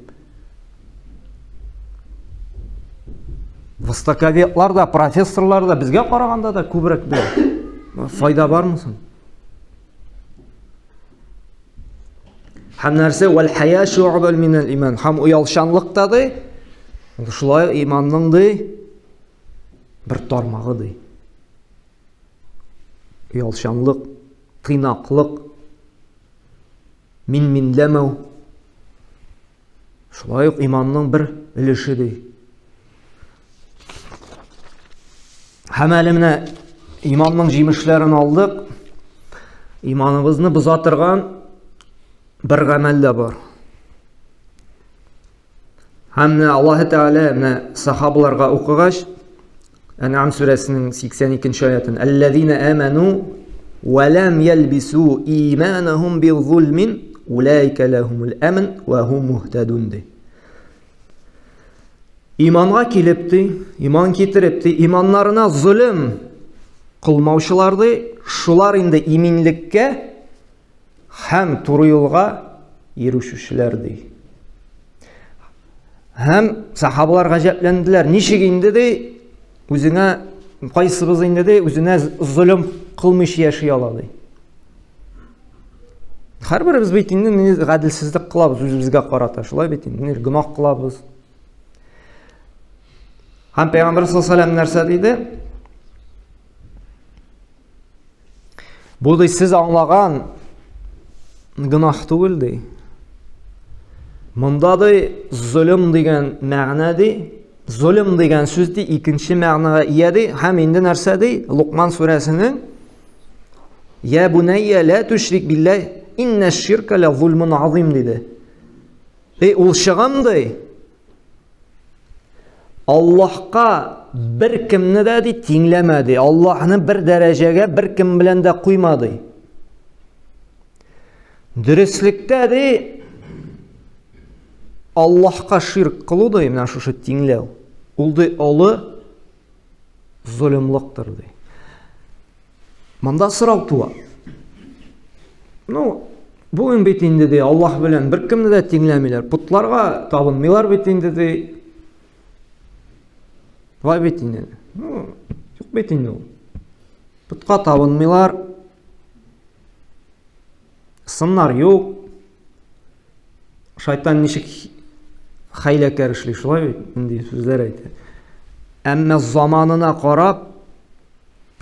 Востоковедлар да, профессорлар да безгә караганда да күбрәк белә. Файда бармы соң? Һәм нәрсә вәл хая шу'бал минәл иман. Һәм оялчанлык та ди, шулай иманның ди бер тармагы ди. Оялчанлык, тыйнаклык, мин-минләмәү. Шулай ук иманның бер өлеше ди. Һәм әле менә иманның җимешләрен алдык. Иманыбызны боза торган бер гамәл дә бар. Һәм менә Аллаһ Тәгалә менә сахабаларга укыгач, Ән'ам сүрәсенең 82 аятын Әлләзина аману ва лам ялбису иманахум бизулмин улайка лахумул амн ва хум мухтадун ди. Иманга килеп ди, иман китереп ди, иманнарына золым кылмаучылар ди, шулар инде иминлеккә һәм туры юлга ирешүчеләр ди. Һәм сахабалар гаҗәпләнделәр. Ничек инде ди, үзеңә кайсыбыз инде ди, үзенә золым кылмыйча яши ала ди. Һәрберебез бит инде гаделсезлек кылабыз үзебезгә карата, шулай бит инде, гөнаһ кылабыз. Һәм Пәйгамбер саллаллаху алейһи ва нәрсә диде? Бу ди сез аңлаган гөнаһ түгел ди. Монда ди золым дигән мәгънә ди, золым дигән сүз ди икенче мәгънәгә ия ди һәм инде нәрсә ди? Лукман сүрәсенең Я бунайя ла тушрик биллаһ инна ширка ла зулмун азим диде. Эй, ул чыгам ди. Аллаһка бер кемне дә ди тиңләмә ди. Аллаһны бер дәрәҗәгә бер кем белән дә куйма ди. Дөреслектә ди Аллаһка ширк кылу ди, менә шушы тиңләү. Ул ди олы золымлыктыр ди. Монда сорау туа. Ну, бүген бит инде ди, Аллаһ белән бер кемне дә тиңләмиләр. Потларга табынмыйлар бит инде ди. Вай бит инде. Ну, юк бит инде ул. Потка табынмыйлар. Сыннар юк. Шайтан ничек хәйләкәр эшли, шулай бит, нинди сүзләр әйтә. Әмма заманына карап,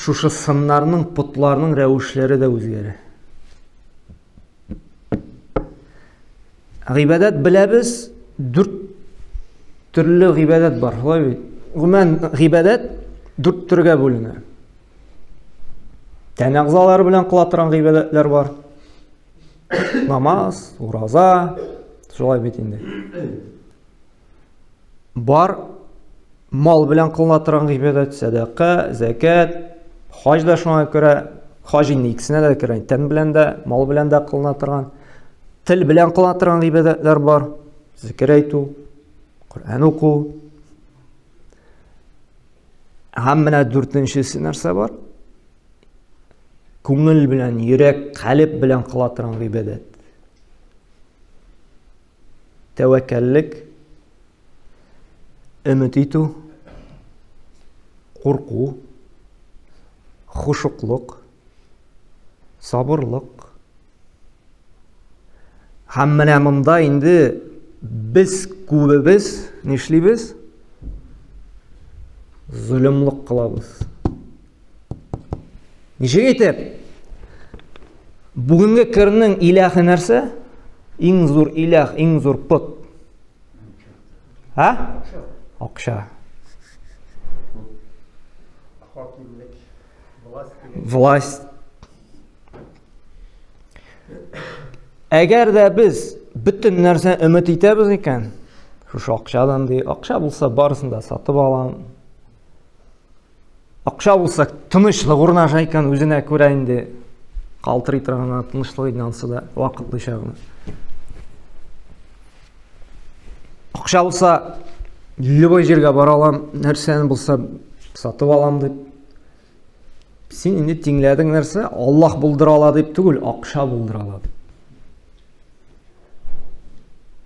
шушы сыннарның, потларның рәвешләре дә үзгәрә. Гыйбадәт беләбез, дүрт төрле гыйбадәт бар, шулай бит. Гомумән, гыйбадәт дүрт төргә бүленә. Тән әгъзалары белән кыла торган гыйбадәтләр бар. Намаз, ураза, шулай бит инде. Бар мал белән кылына торган гыйбадәт, сәдака, зәкят, хаҗ да шуңа күрә, хаҗ инде икесенә дә керә, тән белән дә, мал белән дә кылына торган. Тел белән кылына торган гыйбадәтләр бар. Зикер әйтү, Коръән уку. Һәм менә дүртенчесе нәрсә бар? Күңел белән, йөрәк, калеб белән кыла торган гыйбадәт. Тәвәккәллек, өмет итү, курку, хушуклык, сабырлык. Һәм менә монда инде без күбебез нишлибез? Золымлык кылабыз. Ничек итеп? Бүгенге көннең иләһе нәрсә? Иң зур иләх, иң зур пот. Ә? Акча. Власть. Әгәр дә без бөтен нәрсә өмет итәбез икән, шушы акчадан ди, акча булса барысын да сатып алам. Акча булса тынычлык урнаша икән, үзенә күрә инде калтырый торган тынычлык инде ансы да вакытлыча гына. Акча булса любой җиргә бара алам, нәрсәне булса сатып алам дип. Син инде тиңләдең нәрсә? Аллаһ булдыра ала дип түгел, акча булдыра ала дип.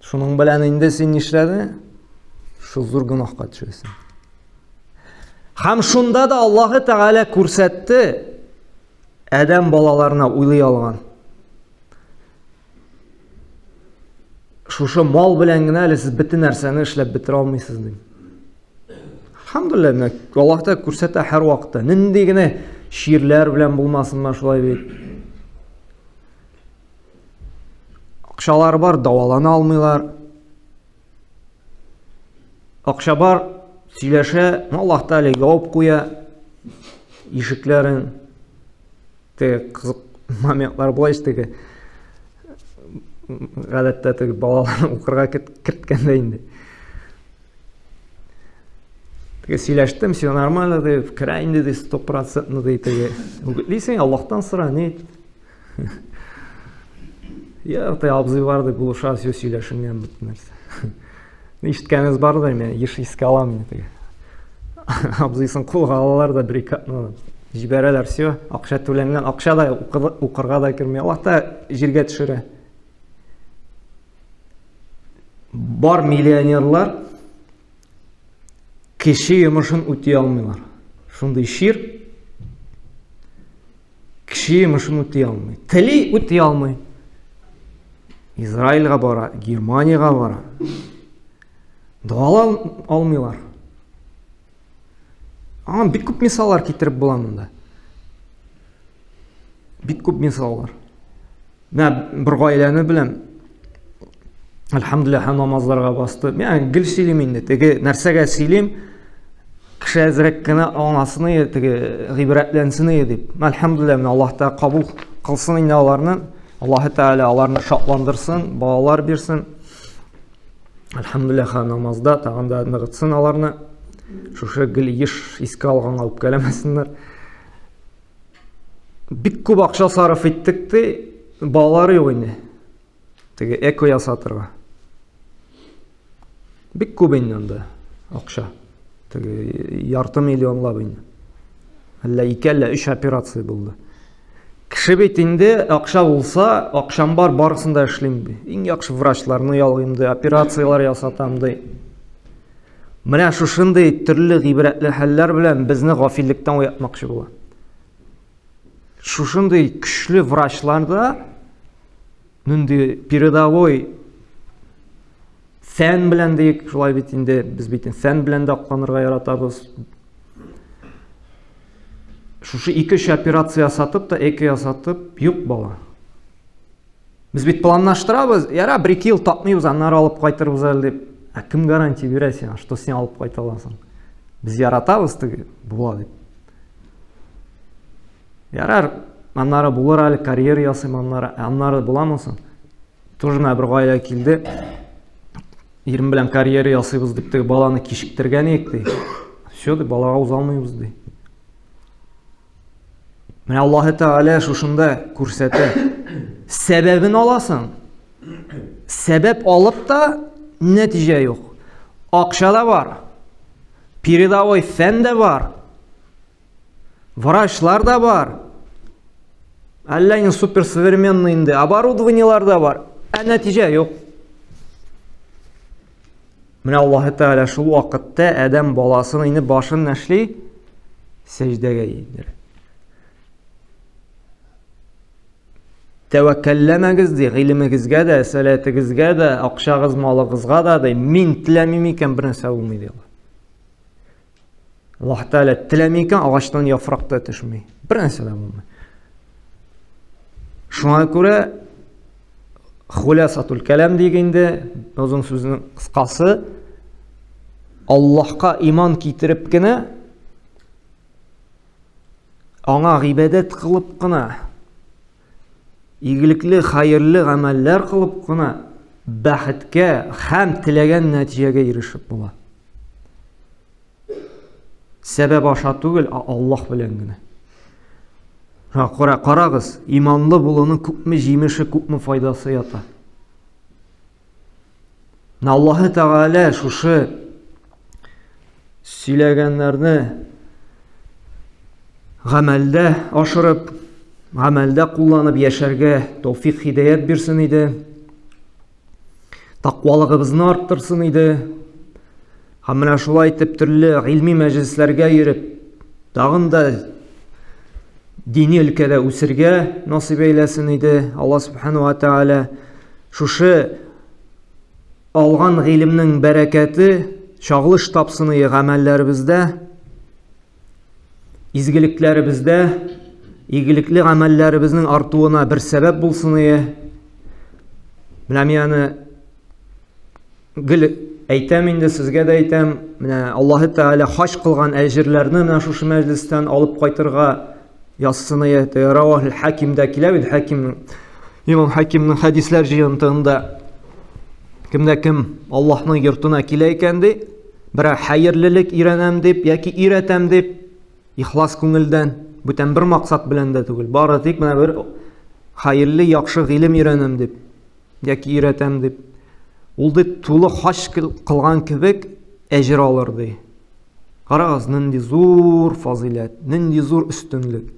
Шуның белән инде син нишләдең? Шул зур гөнаһка төшәсең. Һәм шунда да Аллаһы Тәгалә күрсәтте адәм балаларына уйлый алган. Шушы мал белән генә әле сез бөтен нәрсәне эшләп бетерә алмыйсыз дим. Әлхәмдүлилләһ, менә Аллаһ та күрсәтә һәр вакытта. Нинди генә чирләр белән булмасынмы шулай бит. Акчалар бар, дәвалана алмыйлар. Акча бар, сөйләшә, Аллаһ Тәгалә ябып куя ишекләрен. Теге кызык моментлар була ич теге. Гадәттә теге балаларны укырга керткәндә инде. Теге сөйләштем, все нормально дип, керә инде ди, стопроцентно ди теге. Үгетлисең, Аллаһтан сора, ни? Я, ты абзый бар дип булыша, все сөйләшенгән бөтен нәрсә. Ишеткәнегез бардыр, мин еш искә алам инде теге. Абзыйсын кулга алалар да бер ике атна җибәрәләр, все, акча түләнгән, акча да укырга да керми. Аллаһ та җиргә төшерә. Бар миллионерлар кеше йомышын үти алмыйлар. Шундый чир кеше йомышын үти алмый. Тели үти алмый. Израильгә бара, Германиягә бара. Дога алмыйлар. Аңа бик күп мисаллар китереп була монда. Бик күп мисаллар. Менә бер гаиләне беләм. Әлхәмдүлилләһ, намазларга басты. Мин гел сөйлим инде. Теге нәрсәгә сөйлим? Кеше әзрәк кенә аңласын иде, теге гыйбрәтләнсен иде дип. Әлхәмдүлилләһ, менә Аллаһ Тәгалә кабул кылсын инде аларны. Аллаһ Тәгалә аларны шатландырсын, балалар бирсен. Әлхәмдүлилләһ, намазда тагын да ныгытсын аларны. Шушы гел еш искә алганга үпкәләмәсеннәр. Бик күп акча сарыф иттек ди, балалар юк инде. Теге эко ясатырга. Бик күп инде анда акча. Теге ярты миллионлап инде. Әллә ике, әллә өч операция булды. Кеше бит инде акча булса, акчам бар, барысын да эшлим ди. Иң яхшы врачларны ялгыйм ди, операцияләр ясатам ди. Менә шушындый төрле гыйбрәтле хәлләр белән безне гафиллектән уятмакчы була. Шушындый көчле врачлар да нинди передовой фән белән диек, шулай бит инде без бит фән белән дә акланырга яратабыз. Шушы ике-өч операция ясатып та, эко ясатып, юк бала. Без бит планлаштырабыз, яра, бер-ике ел тапмыйбыз, аннары алып кайтырбыз әле дип. Ә кем гарантия бирә сиңа, что син алып кайта аласың? Без яратабыз теге, була дип. Ярар, аннары булыр әле, карьера ясыйм аннары, ә аннары буламы соң? Тоже менә бер гаилә килде. Ирем белән карьера ясыйбыз дип теге баланы кичектергән идек ди. Все, ди, балага уза алмыйбыз ди. Менә Аллаһы Тәгалә шушында күрсәтә. Сәбәбен аласың. Сәбәп алып та нәтиҗә юк. Акча да бар. Передовой фән дә бар. Врачлар да бар. Әллә инде суперсовременный инде оборудованиелар да бар. Ә нәтиҗә юк. Менә Аллаһы Тәгалә шул вакытта адәм баласын инде башын нәршли? Сәҗдәгә иңдерә. Тәвәккәлләмәгез ди, гыйлемегезгә дә, сәләтегезгә дә, акчагыз, малыгызга да ди. Мин теләмим икән, бер нәрсә булмый ди. Аллаһ Тәгалә теләми икән, агачтан яфрак та төшми. Бер нәрсә дә булмый. Шуңа күрә Хулясатул кәлам диек инде, озын сүзнең кыскасы, Аллаһка иман китереп кенә, аңа гыйбадәт кылып кына, игелекле, хәерле гамәлләр кылып кына бәхеткә һәм теләгән нәтиҗәгә ирешеп була. Сәбәп аша түгел, ә Аллаһ белән генә. Кара, карагыз, иманлы булуның күпме җимеше, күпме файдасы ята. Менә Аллаһы Тәгалә шушы сөйләгәннәрне гамәлдә ашырып, гамәлдә кулланып яшәргә тәүфик хидәят бирсен иде. Тақвалыгыбызны арттырсын иде. Һәм менә шулай итеп төрле гыйльми мәҗлесләргә йөреп, тагын да дини өлкәдә үсергә насыйп әйләсен иде. Алла субхану ва тааля шушы алган гыйлемнең бәрәкәте чагылыш тапсын иде гамәлләребездә, изгелекләребездә, игелекле гамәлләребезнең артуына бер сәбәп булсын иде. Менә мин аны гел әйтәм инде, сезгә дә әйтәм, менә Аллаһы Тәгалә хаҗ кылган әҗерләрне менә шушы мәҗлестән алып кайтырга язсын иде. Равахул Хакимдә килә бит, Хакимнең Имам Хакимнең хәдисләр җыентыгында кемдә кем Аллаһның йортына килә икән ди, берәр хәерлелек өйрәнәм дип яки өйрәтәм дип, ихлас күңелдән, бүтән бер максат белән дә түгел, бары тик менә бер хәерле, яхшы гыйлем өйрәнәм дип яки өйрәтәм дип, ул ди тулы хаҗ кылган кебек әҗер алыр ди. Карагыз, нинди зур фазыйләт, нинди зур өстенлек.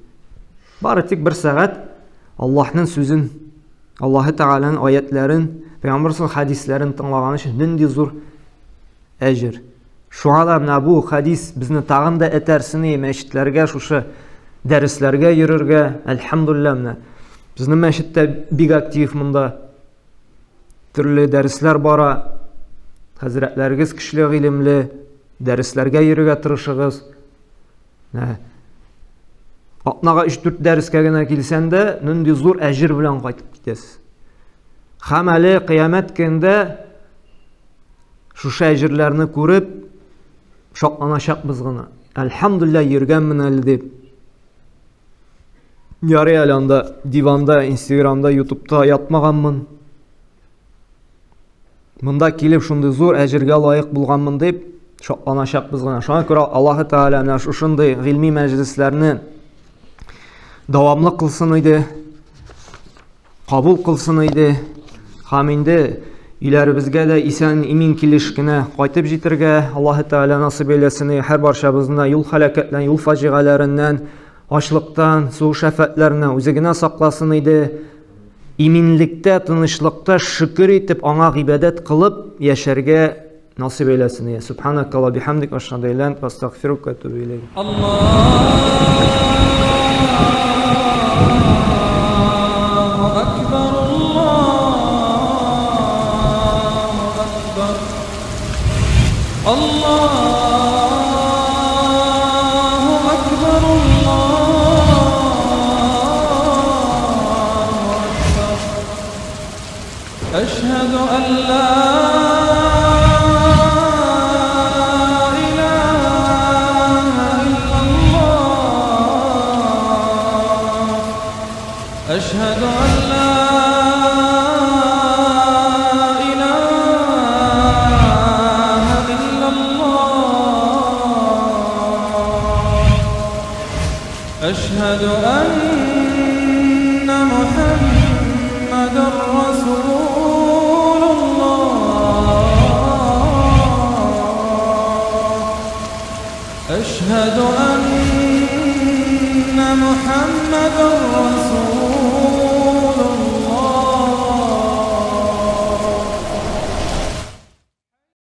Бары тик бер сәгать Аллаһның сүзен, Аллаһы Тәгаләнең аятларын, Пәйгамбер хәдисләрен тыңлаган өчен нинди зур әҗер. Шуңа да менә бу хәдис безне тагын да этәрсен мәчетләргә, шушы дәресләргә йөрергә. Әлхәмдулилла, менә безнең мәчеттә бик актив монда төрле дәресләр бара. Хәзрәтләрегез көчле гыйлемле, дәресләргә йөрергә тырышыгыз. Менә атнага 3-4 дәрескә генә килсәң дә, нинди зур әҗер белән кайтып китәсез. Һәм әле кыямәт көндә шушы әҗерләрне күреп шатланачакбыз гына. Әлхәмдулилла, йөргәнмен әле дип. Ярый әле анда диванда, Инстаграмда, Ютубта ятмаганмын. Монда килеп шундый зур әҗергә лаек булганмын дип шатланачакбыз гына. Шуңа күрә Аллаһы Тәгалә менә шушындый гыйльми мәҗлесләрне дәвамлы кылсын иде. Кабул кылсын иде. Һәм инде өйләребезгә дә исән имин килеш кенә кайтып җитәргә Аллаһы Тәгалә насыйп әйләсен. Һәр барчабызны юл һәлакәтләреннән, юл фаҗигаләреннән, ачлыктан, сугыш афәтләреннән үзе генә сакласын иде. Иминлектә, тынычлыкта шөкер итеп, аңа гыйбадәт кылып яшәргә насыйп әйләсен. Субханакалла бихамдик ашһаду ан ла илаһа илля анта астагфирука ва атубу илейк. أشهد أن لا إله إلا الله أشهد أن لا إله إلا الله أشهد أن محمدا رسول الله أشهد أن محمدا رسول